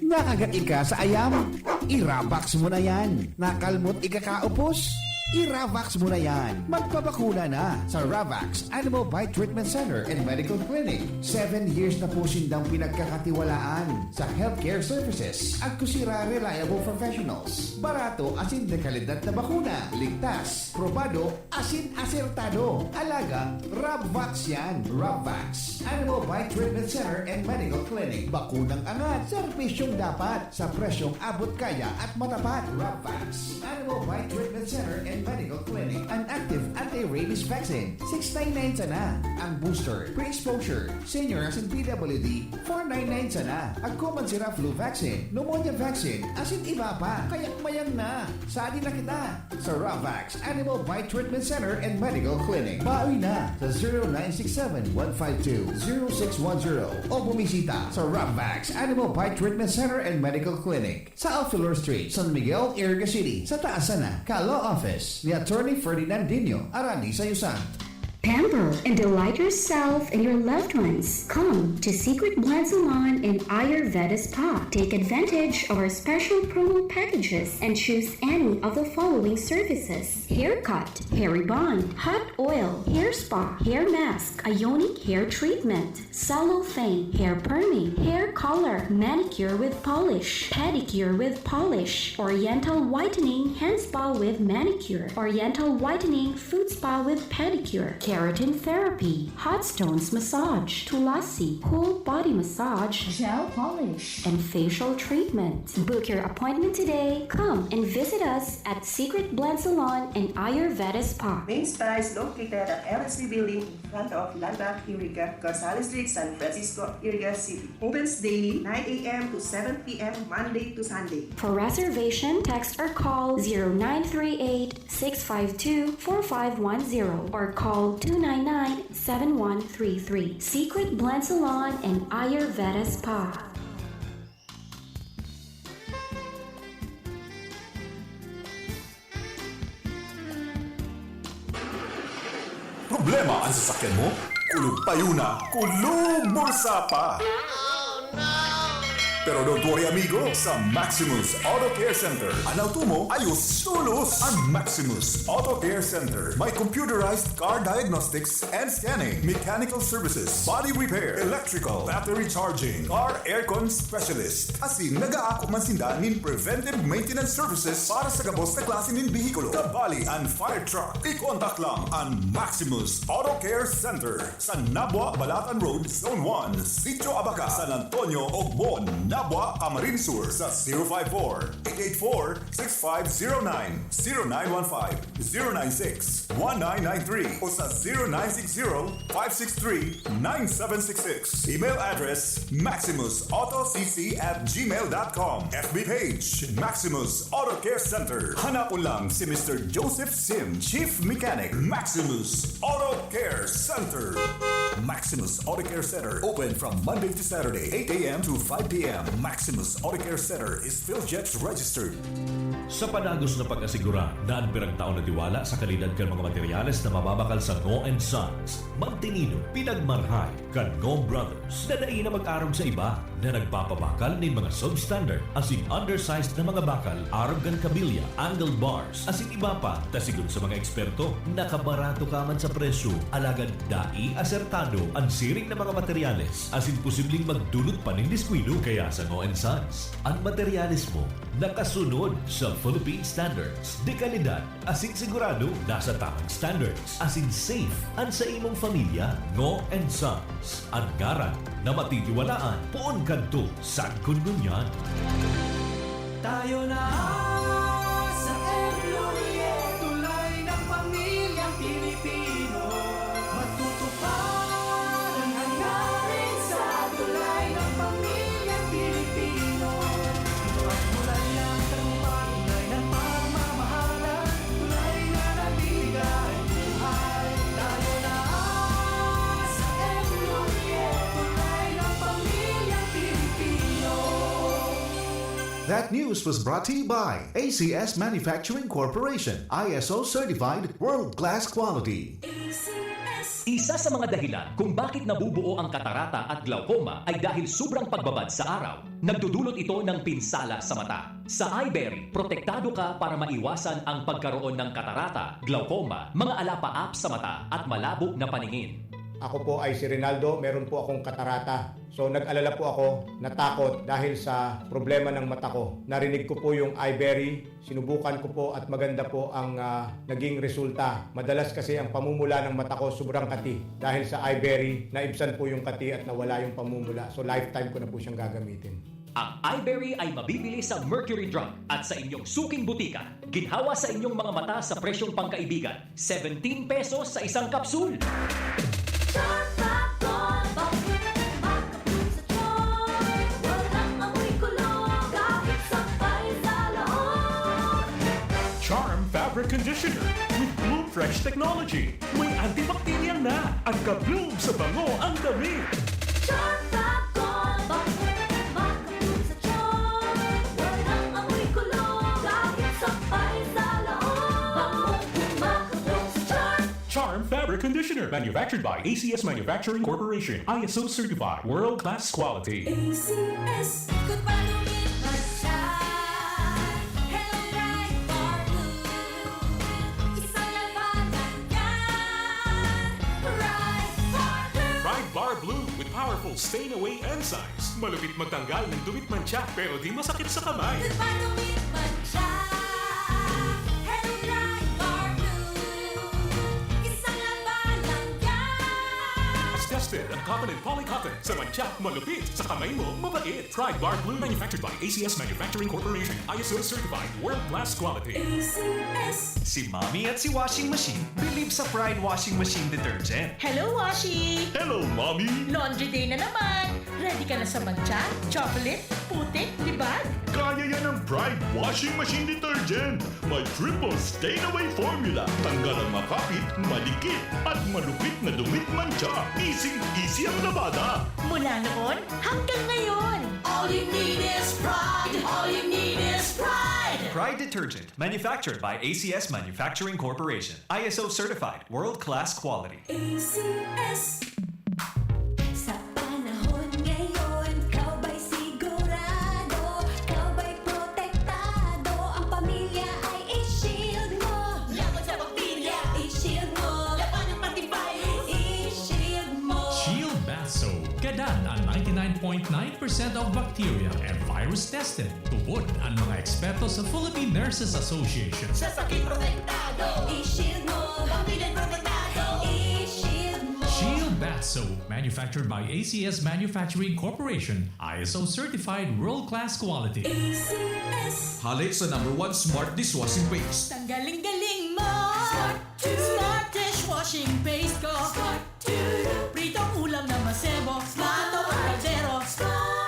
Nakagat ika sa ayam? I-Ravax mo na yan. Nakalmot ika kaupos? I-Ravax mo na yan. Magpabakuna na sa Ravax Animal Bite Treatment Center and Medical Clinic. Seven years na po sindang pinagkakatiwalaan sa healthcare services. Agko sira reliable professionals. Barato asin de kalidad na bakuna. Ligtas, probado, asin asertado. Alaga, Ravax yan. Ravax. Animal Bite Treatment Center and Medical Clinic. Bakunang angat, serbisyong dapat, sa presyong abot kaya at matapat. Ravax. Animal Bite Treatment Center and Medical Clinic. An active anti-rabies vaccine, six nine nine sana. Ang booster, pre-exposure, senior asin P W D, four nine nine sana. Agko man sira flu vaccine, pneumonia vaccine, asin iba pa. Kaya mayang na. Sadi na kita sa Ravax Animal Bite Treatment Center and Medical Clinic. Bawi na sa zero nine six seven, one five two, zero six one zero o bumisita sa Ravax Animal Bite Treatment Center and Medical Clinic sa Alfilor Street, San Miguel, Iriga City, sa taas sana kan Law Office ni Attorney Ferdinand Dino, Arani sa Yusan. Pamper and delight yourself and your loved ones. Come to Secret Blend Salon and Ayurveda Spa. Take advantage of our special promo packages and choose any of the following services: haircut, hair rebond, hot oil, hair spa, hair mask, ionic hair treatment, cellophane, hair perming, hair color, manicure with polish, pedicure with polish, oriental whitening, hand spa with manicure, oriental whitening, foot spa with pedicure, keratin therapy, hot stones massage, tulasi, whole body massage, gel polish, and facial treatment. Book your appointment today. Come and visit us at Secret Blend Salon and Ayurveda Spa. Main Spa is located at L S B Building in front of Landmark Iriga, Gonzales Street, San Francisco, Iriga City. Opens daily, nine a m to seven p m, Monday to Sunday. For reservation, text or call zero nine three eight, six five two, four five one zero or call two nine nine, seven one three three. Secret Blend Salon and Ayurveda Spa. Problema an sasakyan mo? Kulog payo na, kulog bulsa pa! Pero don't worry, amigo, sa Maximus Auto Care Center, an auto mo ayos tolos! An Maximus Auto Care Center may computerized car diagnostics and scanning, mechanical services, body repair, electrical, battery charging, car aircon specialist. Asin nag-aako man sinda nin preventive maintenance services para sa gabos na klase nin behikulo, kabali an fire truck. I-contact lang an Maximus Auto Care Center sa Nabua, Balatan Road, Zone one, Sitio Abaca, San Antonio, Ogbon, Nabua, Camarines Sur sa zero five four, eight eight four, six five zero nine, zero nine one five, zero nine six, one nine nine three o sa zero nine six zero, five six three, nine seven six six. Email address, maximus auto c c at gmail dot com. F B page, Maximus Auto Care Center. Hanapon lang si Mister Joseph Sim, Chief Mechanic, Maximus Auto Care Center. Maximus Auto Care Center, open from Monday to Saturday, eight a m to five p m. Maximus Auto Care Center is PhilJets registered. Sa padagos na pag-asigura na an piragtaon na tiwala sa kalidad kan mga materyales na mababakal sa Ngo and Sons, magtinido, pinagmarhay kan Ngo Brothers na dai na mag-arog sa iba. na nagpapabakal nin mga substandard asin undersized na mga bakal arog kan kabilya, angle bars, asin iba pa, ta sigon sa mga eksperto, nakabarato ka man sa presyo, alagad dai asertado an siring na mga materyales asin posibleng magdulot pa nin diskuido. Kaya sa Ngo and Sons, an materyales mo nakasunod sa Philippine standards, de kalidad, asin sigurado nasa tamang standards, asin safe an sa imong pamilya. Ngo and Sons, an ngaran na matitiwalaan poon kadto sagkod ngunyan. Tayo na sa M Laurier, tulay ng pamilyang Pilipino. Matutupad ang hangarin sa tulay ng pamilyang Pilipino. Ito ang tulay ng tagumpay, tulay ng pagmamahalan, tulay na nagbibigay buhay. Tayo na sa M Laurier, tulay ng pamilyang Pilipino. That news was brought to you by A C S Manufacturing Corporation, I S O certified, world-class quality. Isa sa mga dahilan kung bakit nabubuo ang katarata at glaucoma ay dahil sobrang pagbabad sa araw. Nagdudulot ito ng pinsala sa mata. Sa Eyeberry, protektado ka para maiwasan ang pagkaroon ng katarata, glaucoma, mga alapaap sa mata, at malabo na paningin. Ako po ay si Rinaldo, meron po akong katarata. So nag-alala po ako, natakot dahil sa problema ng mata ko. Narinig ko po yung Eyeberry, sinubukan ko po at maganda po ang ah, naging resulta. Madalas kasi ang pamumula ng mata ko sobrang kati. Dahil sa Eyeberry, naibsan po yung kati at nawala yung pamumula. So lifetime ko na po siyang gagamitin. Ang Eyeberry ay mabibili sa Mercury Drug at sa inyong suking butika. Ginhawa sa inyong mga mata sa presyong pangkaibigan, seventeen pesos sa isang kapsul. Sharp Pop Gold, bakit makapulong sa tiyan? Walang amoy kulog, kahit sampay sa loob. Charm Fabric Conditioner with Bloom Fresh Technology. May antibacterial na at ka-bloom sa bango ang damit. Sharp Pop Gold, bakit makapulong sa tiyan? Walang amoy kulog, kahit sampay sa loob. Bangong makapulong sa tiyan. Charm Fabric Conditioner, manufactured by A C S Manufacturing Corporation, I S O certified, world-class quality. A C S. Kung panungit man siya, Hello Bright Bar Blue. Isang labanan yan, Bright Bar Blue. Pride Bar Blue with powerful stain away enzymes. Malupit magtanggal ng dumit mantsa pero di masakit sa kamay. Kung panungit man siya, Hello Bright Bar Blue. Isang labanan yan. Tested ang cotton and polycotton. Sa mantsa, malupit. Sa kamay mo, mabait. Pride Bar Blue. Manufactured by A C S Manufacturing Corporation. I S O certified. World class quality. A C S. Si Mommy at si Washing Machine believe sa Pride Washing Machine Detergent. Hello, Washi! Hello, Mommy! Laundry day na naman! Ready ka na sa mantsa, chocolate, putik, libag? Kaya yan ng Pride Washing Machine Detergent. May triple stain away formula. Tanggal ang makapit, madikit, at malupit na dumit mantsa. Easy, easy ang labada. Mula noon hanggang ngayon! All you need is pride. All you need is pride. Pride Detergent, manufactured by A C S Manufacturing Corporation. I S O certified, world-class quality. A C S. Sa panahon ngayon, ikaw ba'y sigurado? Ikaw ba'y protektado? Ang pamilya ay i-shield mo. Laban sa bakterya, i-shield mo. Laban ng antivirus, i-shield mo. Shield Bath Soap. Gadan ang ninety-nine point nine percent of bacteria and virus tested. Tubod ang mga eksperto sa Philippine Nurses Association. Sa sakit protektado, i-shield mo. Pamilya protektado, i-shield mo. Shield Bath Soap, manufactured by A C S Manufacturing Corporation, I S O certified world-class quality. A C S. Hale sa number one smart dishwashing paste. Tanggaling-galing mo! Smart to. Smart dishwashing paste ko! Smart to. Pritong ulam na masebo, plato at kaldero.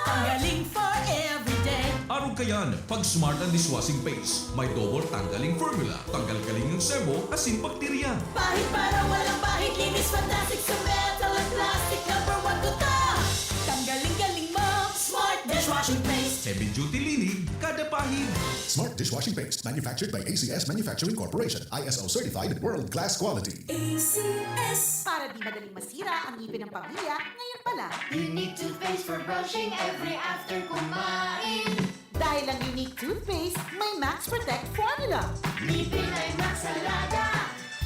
Tanggaling for everyday. Arog kayan, pag smart ang dishwashing paste. May double tanggaling formula. Tanggal galing ang sebo, asin bakterya. Pahid para walang bahid, linis fantastic sa metal at plastic. Number one ko to. Tanggaling-galing mo! Smart dishwashing paste. Heavy duty linig kada pahid. Smart dishwashing paste, manufactured by A C S Manufacturing Corporation, I S O certified, world class quality. A C S. Para di madaling masira ang ngipin ng pamilya, ngayon pa lang. Unique toothpaste for brushing every after kumain. Dahil ang Unique Toothpaste may Max Protect Formula. Ngipin ay Max Alaga.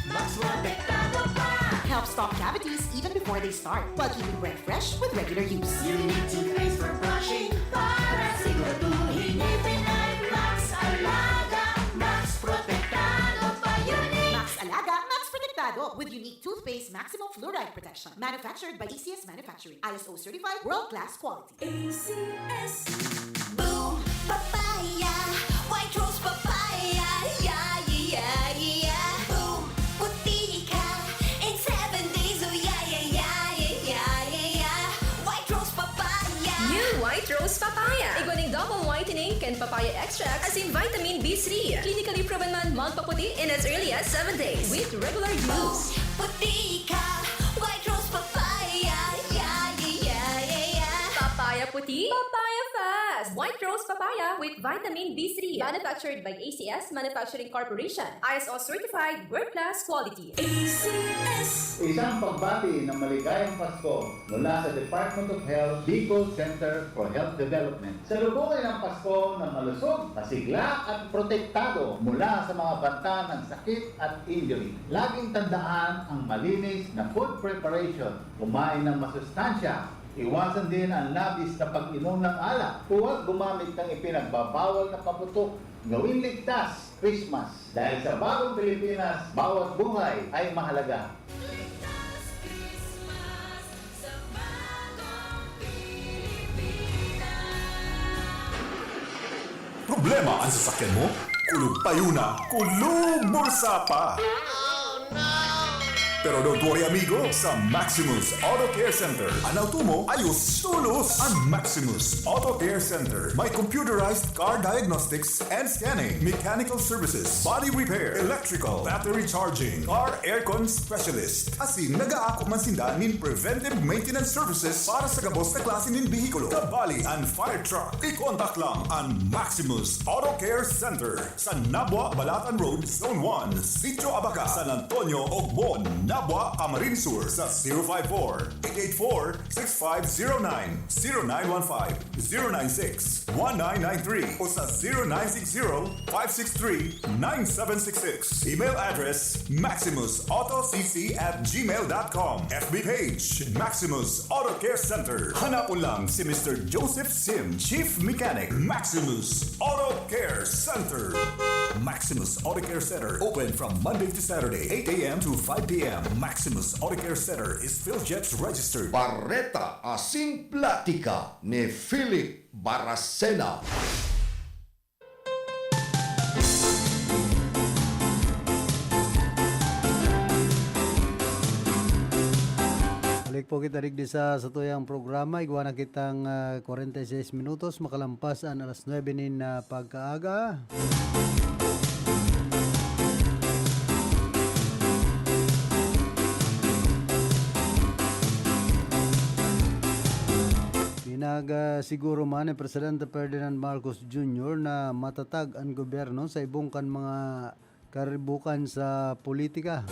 Max Protektado pa. Helps stop cavities even before they start, while keeping breath fresh with regular use. Unique toothpaste for brushing para siguraduhin ngipin ay Max Alaga. Max Protektado pa. Unique. Max Alaga, Max Protektado with Unique Toothpaste Maximum Fluoride Protection. Manufactured by A C S Manufacturing. I S O certified, world class quality. A C S. Boom! Papaya! White Rose Papaya! Yeah, yeah, yeah, yeah! Boom! Puti ka! In seven days, oh yeah, yeah, yeah, yeah, yeah, yeah, yeah! White Rose Papaya! New White Rose Papaya. Igwa nin double whitening kan papaya extract asin vitamin B three. Clinically proven man magpaputi in as early as seven days with regular use. Puti ka! White Rose Papaya! Yeah, yeah, yeah, yeah, yeah! Papaya puti, papaya fast. White Rose Papaya with vitamin B three. Manufactured by A C S Manufacturing Corporation. I S O certified, world class quality. A C S. Isang pagbati ng maligayang Pasko mula sa Department of Health, Bicol Center for Health Development. Salubungin ang Pasko na malusog, masigla at protektado mula sa mga banta ng sakit at injury. Laging tandaan ang malinis na food preparation. Kumain ng masustansya. Iwasan din ang labis na pag-inom ng alak. Huwag gumamit ng ipinagbabawal na paputok. Gawin ligtas, Christmas. Dahil sa bagong Pilipinas, bawat buhay ay mahalaga. Ligtas Christmas sa bagong Pilipinas. Problema ang sasakyan mo? Kulog payo na, kulog bulsa pa! Pero don't worry amigo, sa Maximus Auto Care Center, an auto mo ayos tolos! An Maximus Auto Care Center may computerized car diagnostics and scanning, mechanical services, body repair, electrical, battery charging, car aircon specialist. Asin nagaako man sinda nin preventive maintenance services para sa gabos na klase nin behikulo, kabali an fire truck. I-contact lang an Maximus Auto Care Center sa Nabua, Balatan Road, Zone one, Sitio Abaca, San Antonio, Ogbon, Nabua, Camarines Sur sa zero five four, eight eight four, six five zero nine, zero nine one five, zero nine six, one nine nine three o sa zero nine six zero, five six three, nine seven six six. Email address, maximus auto c c at gmail dot com. F B page, Maximus Auto Care Center. Hanapon lang si Mister Joseph Sim, Chief Mechanic, Maximus Auto Care Center. Maximus Auto Care Center, open from Monday to Saturday, eight a.m. to five p.m. Maximus Auto Care Center is PhilJets registered. Bareta asin platika ni Philip Baracena. Balik po kita digdi sa satuyang programa. Igwa na kitang, ah, kwarenta y seis minutos makalampas an alas nuebe nin, ah, pagkaaga. Pinag, ah, siguro man ni Presidente Ferdinand Marcos Junior na matatag an gobyerno sa ibong kan mga karibukan sa politika.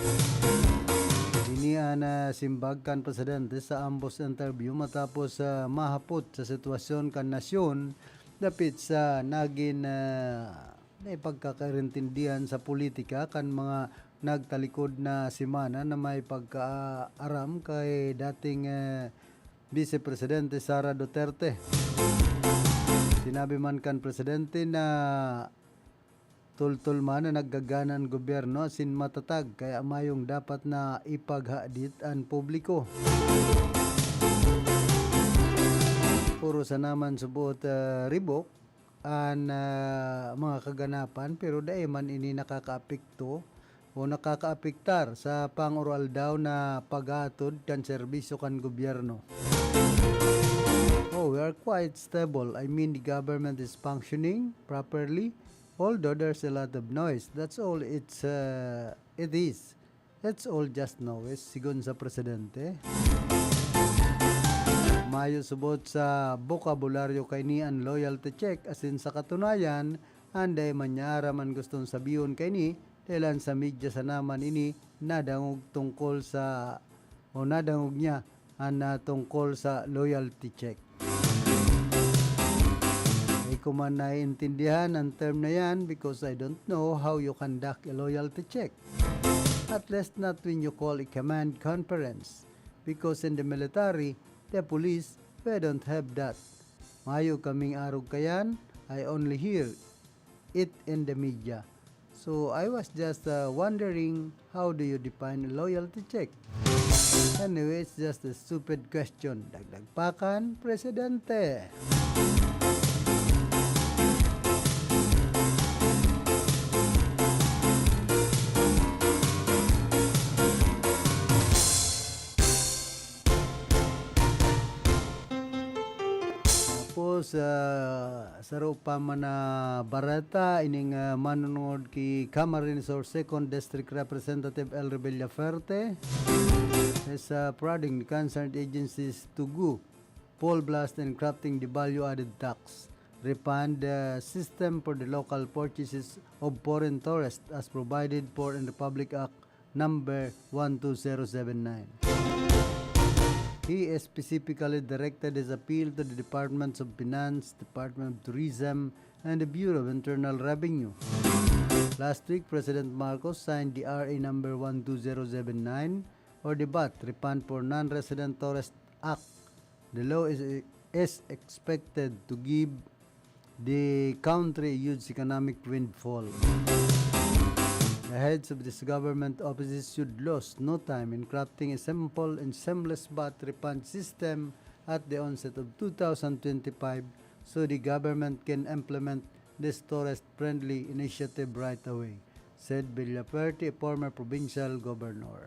Ini an, ah, simbag kan presidente sa ambos interview matapos, ah, mahapot sa sitwasyon kan nasyon dapit sa nagin, ah, naipagkakairintindihan sa politika kan mga nagtalikod na semana na may pagkaaram kay dating, ah, Vice Presidente Sara Duterte. Sinabi man kan presidente na tultol man na naggagana an gobyerno asin matatag, kaya mayong dapat na ipaghadit an publiko. Puro sana man suboot, ah, ribok an, ah, mga kaganapan, pero dai man ini nakakaapekto o nakakaapektar sa pang-aroaldaw na pag-aatod kan serbisyo kan gobyerno. Oh, we are quite stable. I mean, the government is functioning properly, although there's a lot of noise. That's all it's, uh, it is. It's all just noise, sigon sa presidente. Mayo subot sa bokabularyo kaini an loyalty check, asin sa katunayan, an dai man niya aram an gustong sabihon kaini, dahil an sa media sana man ini nadangog tungkol sa, o nadangog niya an, ah, tungkol sa loyalty check. Dai ko man naiintindihan an term na yan because I don't know how you conduct a loyalty check. At least not when you call a command conference. Because in the military, the police, we don't have that. Mayo kaming arog kayan, I only hear it in the media. So, I was just, uh, wondering, how do you define a loyalty check? Anyway, it's just a stupid question. Dagdag pa kan, Presidente. Tapos, ah, saro pa man na bareta, ining, ah, manunungod ki Camarines Sur Second District Representative Elry Villafuerte is, ah, prodding the concerned agencies to go full blast in crafting the value-added tax refund, ah, system for the local purchases of foreign tourists as provided for in Republic Act number one two zero seven nine. He specifically directed his appeal to the Departments of Finance, Department of Tourism, and the Bureau of Internal Revenue. Last week, President Marcos signed the R A number one two zero seven nine, or the V A T Refund for Non-Resident Tourist Act. The law is, is expected to give the country a huge economic windfall. The heads of these government offices should lose no time in crafting a simple and seamless V A T refund system at the onset of two thousand twenty-five, so the government can implement this tourist-friendly initiative right away, said Villafuerte, a former provincial governor.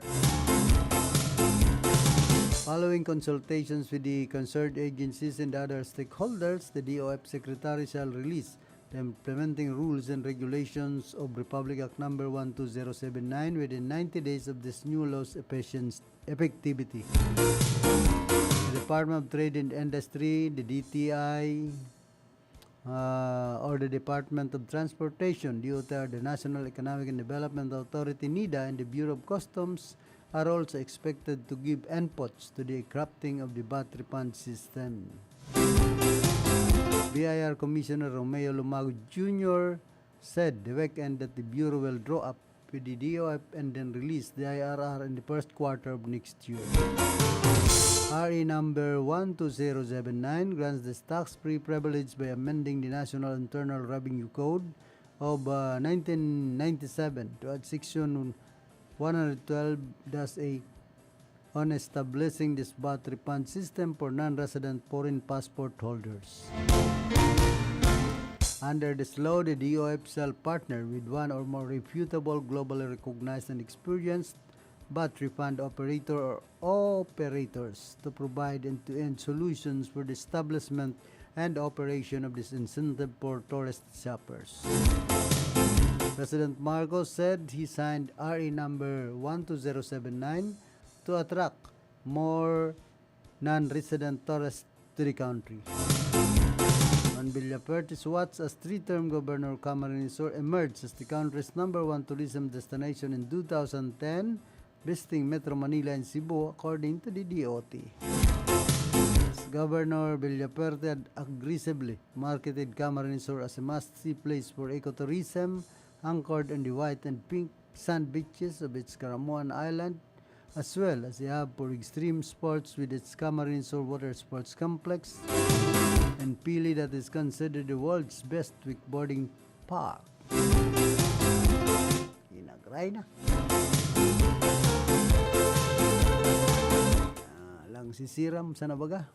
Following consultations with the concerned agencies and other stakeholders, the D O F secretary shall release the implementing rules and regulations of Republic Act number one two zero seven nine within ninety days of this new law's efficient effectivity. The Department of Trade and Industry, the D T I, uh, or the Department of Transportation, D O T R, the National Economic and Development Authority, NEDA, and the Bureau of Customs are also expected to give inputs to the crafting of the V A T refund system. B I R Commissioner Romeo Lumago Junior said the weekend that the Bureau will draw up with the D O F and then release the I R R in the first quarter of next year. R A number one two zero seven nine grants the tax-free privilege by amending the National Internal Revenue Code of, uh, nineteen ninety-seven to add section one hundred twelve dash A on establishing this V A T refund system for non-resident foreign passport holders. Under this law, the D O F shall partner with one or more reputable, globally recognized and experienced V A T refund operator or operators to provide end-to-end solutions for the establishment and operation of this incentive for tourist shoppers. President Marcos said he signed R A number one two zero seven nine to attract more non-resident tourists to the country. On Villafuerte's watch as three-term Governor, Camarines Sur emerged as the country's number one tourism destination in two thousand ten, besting Metro Manila and Cebu, according to the D O T. Governor Villafuerte had aggressively marketed Camarines Sur as a must-see place for ecotourism, anchored on the white and pink sand beaches of its Caramoan Island, as well as a hub for extreme sports with its Camarines Sur Water Sports Complex and Pili, that is considered the world's best wakeboarding park. Kinagray na. Ah, lang sisiram sana baga.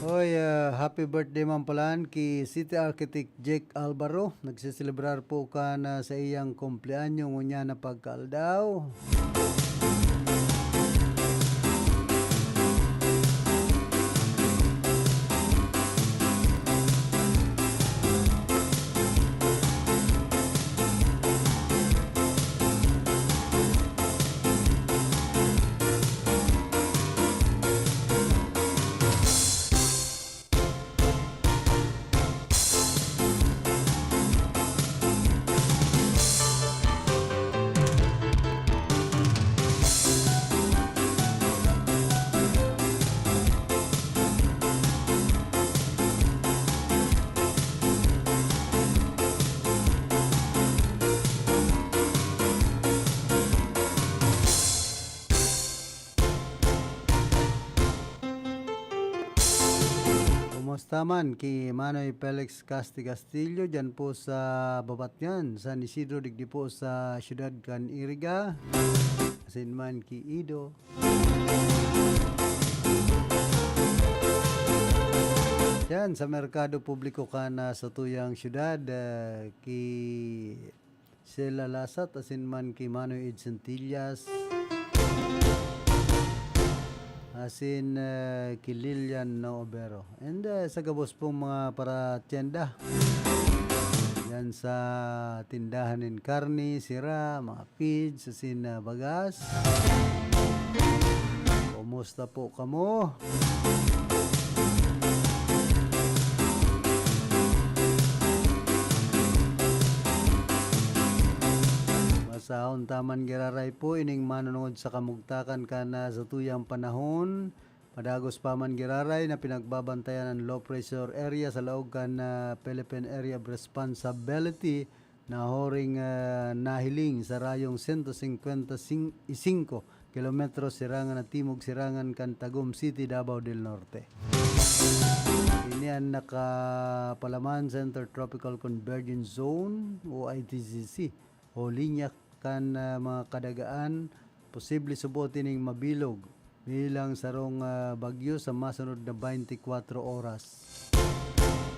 Oy, ah, happy birthday man palan ki City Architect Jake Alvaro. Nagseselebrar po kan sa iyang kumpleanyo ngunyan na pagkaaldaw. Kumusta man ki Manoy Felix Casti Castillo diyan po sa Babatngan, San Isidro, digdi po sa siyudad kan Iriga, asin man ki Ido. Diyan sa merkado publiko kan, ah, satuyang siyudad, ah, ki Sheila Lasat, asin man ki Manoy Edson Tillas, asin, eh, ki Lilian Noobero. And, eh, sa gabos pong mga paratyenda, yan sa tindahan nin karne, sira, mga feeds, asin, ah, bagas. Kumusta po kamo? Masahon ta man giraray po ining manunungod sa kamugtakan kan, ah, satuyang panahon. Padagos pa man giraray na pinagbabantayan an low pressure area sa laog kan, ah, Philippine Area of Responsibility na huring, ah, nahiling sa rayong sento singkwenta y singko kilometro sirangan na timog sirangan kan Tagum City, Davao del Norte. Ini an nakapalaman sa Intertropical Convergence Zone o I T C C o linya kan, ah, mga kadagaan. Posible subot ining mabilog bilang sarong, ah, bagyo sa masunod na twenty-four oras.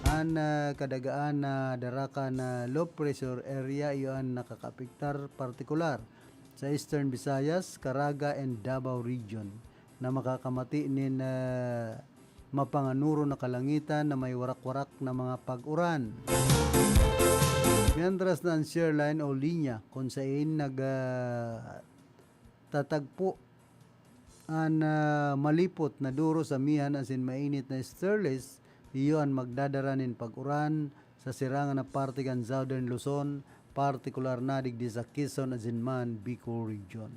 An, ah, kadagaan na dara kan low pressure area iyo an nakakaapektar partikular sa Eastern Visayas, Caraga, and Davao Region na makakamati nin, ah, mapanganuro na kalangitan na may warak-warak na mga pag-uran. Mientras na an shear line o linya kun sain nag, ah, tatagpo an, ah, malipot na duro sa mihan asin mainit na stirless, iyo an magdadara nin pag-uran sa sirangan na parte kan Southern Luzon, partikular na digdi sa Quezon asin man Bicol Region.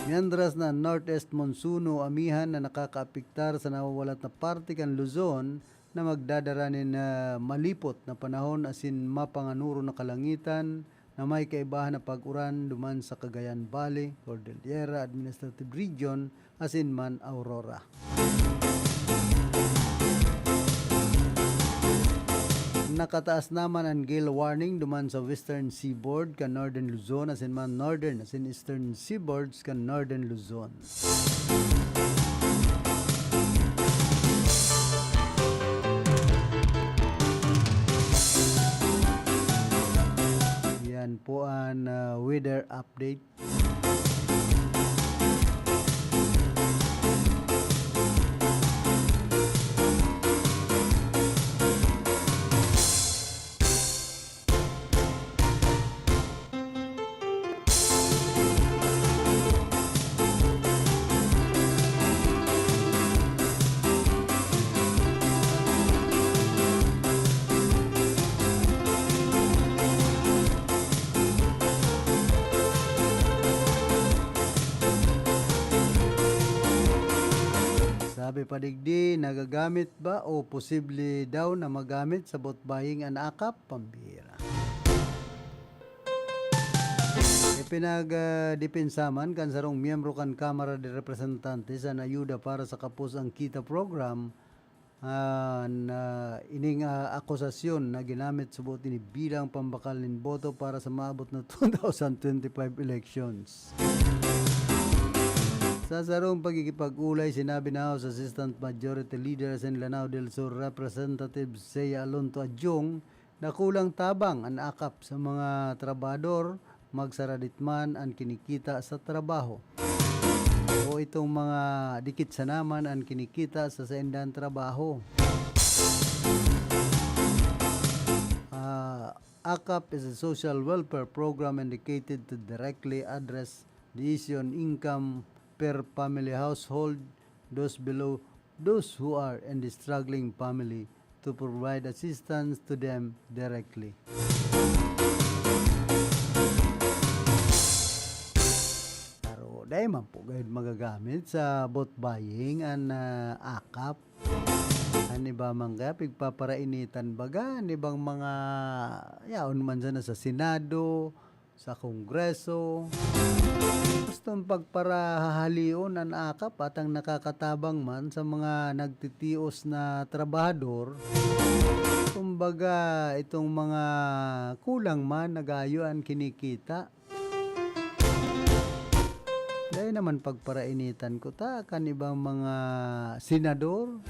Mientras na an northeast monsoon o amihan na nakakaapektar sa nawawalat na parte kan Luzon na magdadara nin, ah, malipot na panahon asin mapanganuro na kalangitan, na may kaibahan na pag-uran duman sa Cagayan Valley, Cordillera Administrative Region, asin man Aurora. Nakataas naman an gale warning duman sa western seaboard kan Northern Luzon asin man northern asin eastern seaboards kan Northern Luzon. Yan po an, ah, weather update. Sabi pa digdi, nagagamit ba o posible daw na magamit sa boat buying an akap? Pambira. Ipinag, ah, depensa man kan sarong miyembro kan Kamara de Representantes an ayuda para sa Kapos ang Kita program, ah, na ining, ah, akusasyon na ginamit subot ini bilang pambakal nin boto para sa maabot na two thousand twenty-five elections. Sa sarong pagkikipag-ulay, sinabi na House Assistant Majority Leader sa Lanao del Sur Representative Seiya Alonto Adjong na kulang tabang an akap sa mga trabahador, magsaradit man an kinikita sa trabaho. O itong mga dikit sana man an kinikita sa saindang trabaho. Ah, akap is a social welfare program indicated to directly address the issue on income per family household, those below those who are in the struggling family to provide assistance to them directly. Pero dai man po gayud magagamit sa vote buying an, ah, akap. An iba man kaya pigpaparainitan baga an ibang mga yaon man sana sa Senado, sa Kongreso. Gustong pagparahahalion an AKAP at ang nakakatabang man sa mga nagtitios na trabahador. Kumbaga, itong mga kulang man, nagayo an kinikita. Dai naman pagparainitan ko ta kan ibang mga senador.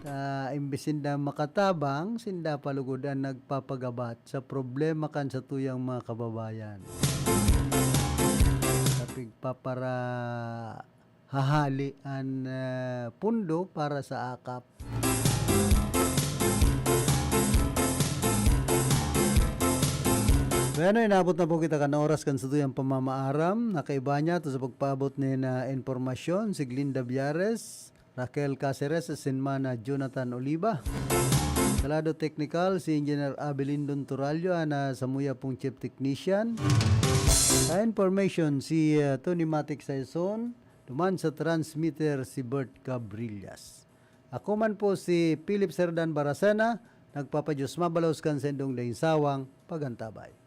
Ta, imbes sinda makatabang, sinda pa lugod an nagpapagabat sa problema kan satuyang mga kababayan. Sa pigpapara- hahali an, ah, pundo para sa AKAP. Bueno, inabot na po kita kan oras kan satuyang pamamaaram. Nakaiba niya to sa pagpaabot ni na impormasyon, si Glinda Biares, Raquel Caceres, asin man na Jonathan Oliva. Sa lado teknikal, si Engineer Abelindon Turallo, an, ah, samuya pong chief technician. Sa information, si, ah, Tony Matic Saison, duman sa transmitter si Bert Cabrillas. Ako man po si Philip Serdan Baracena, nagpapadiyos mabalos kan sendong daing sawang pagantabay.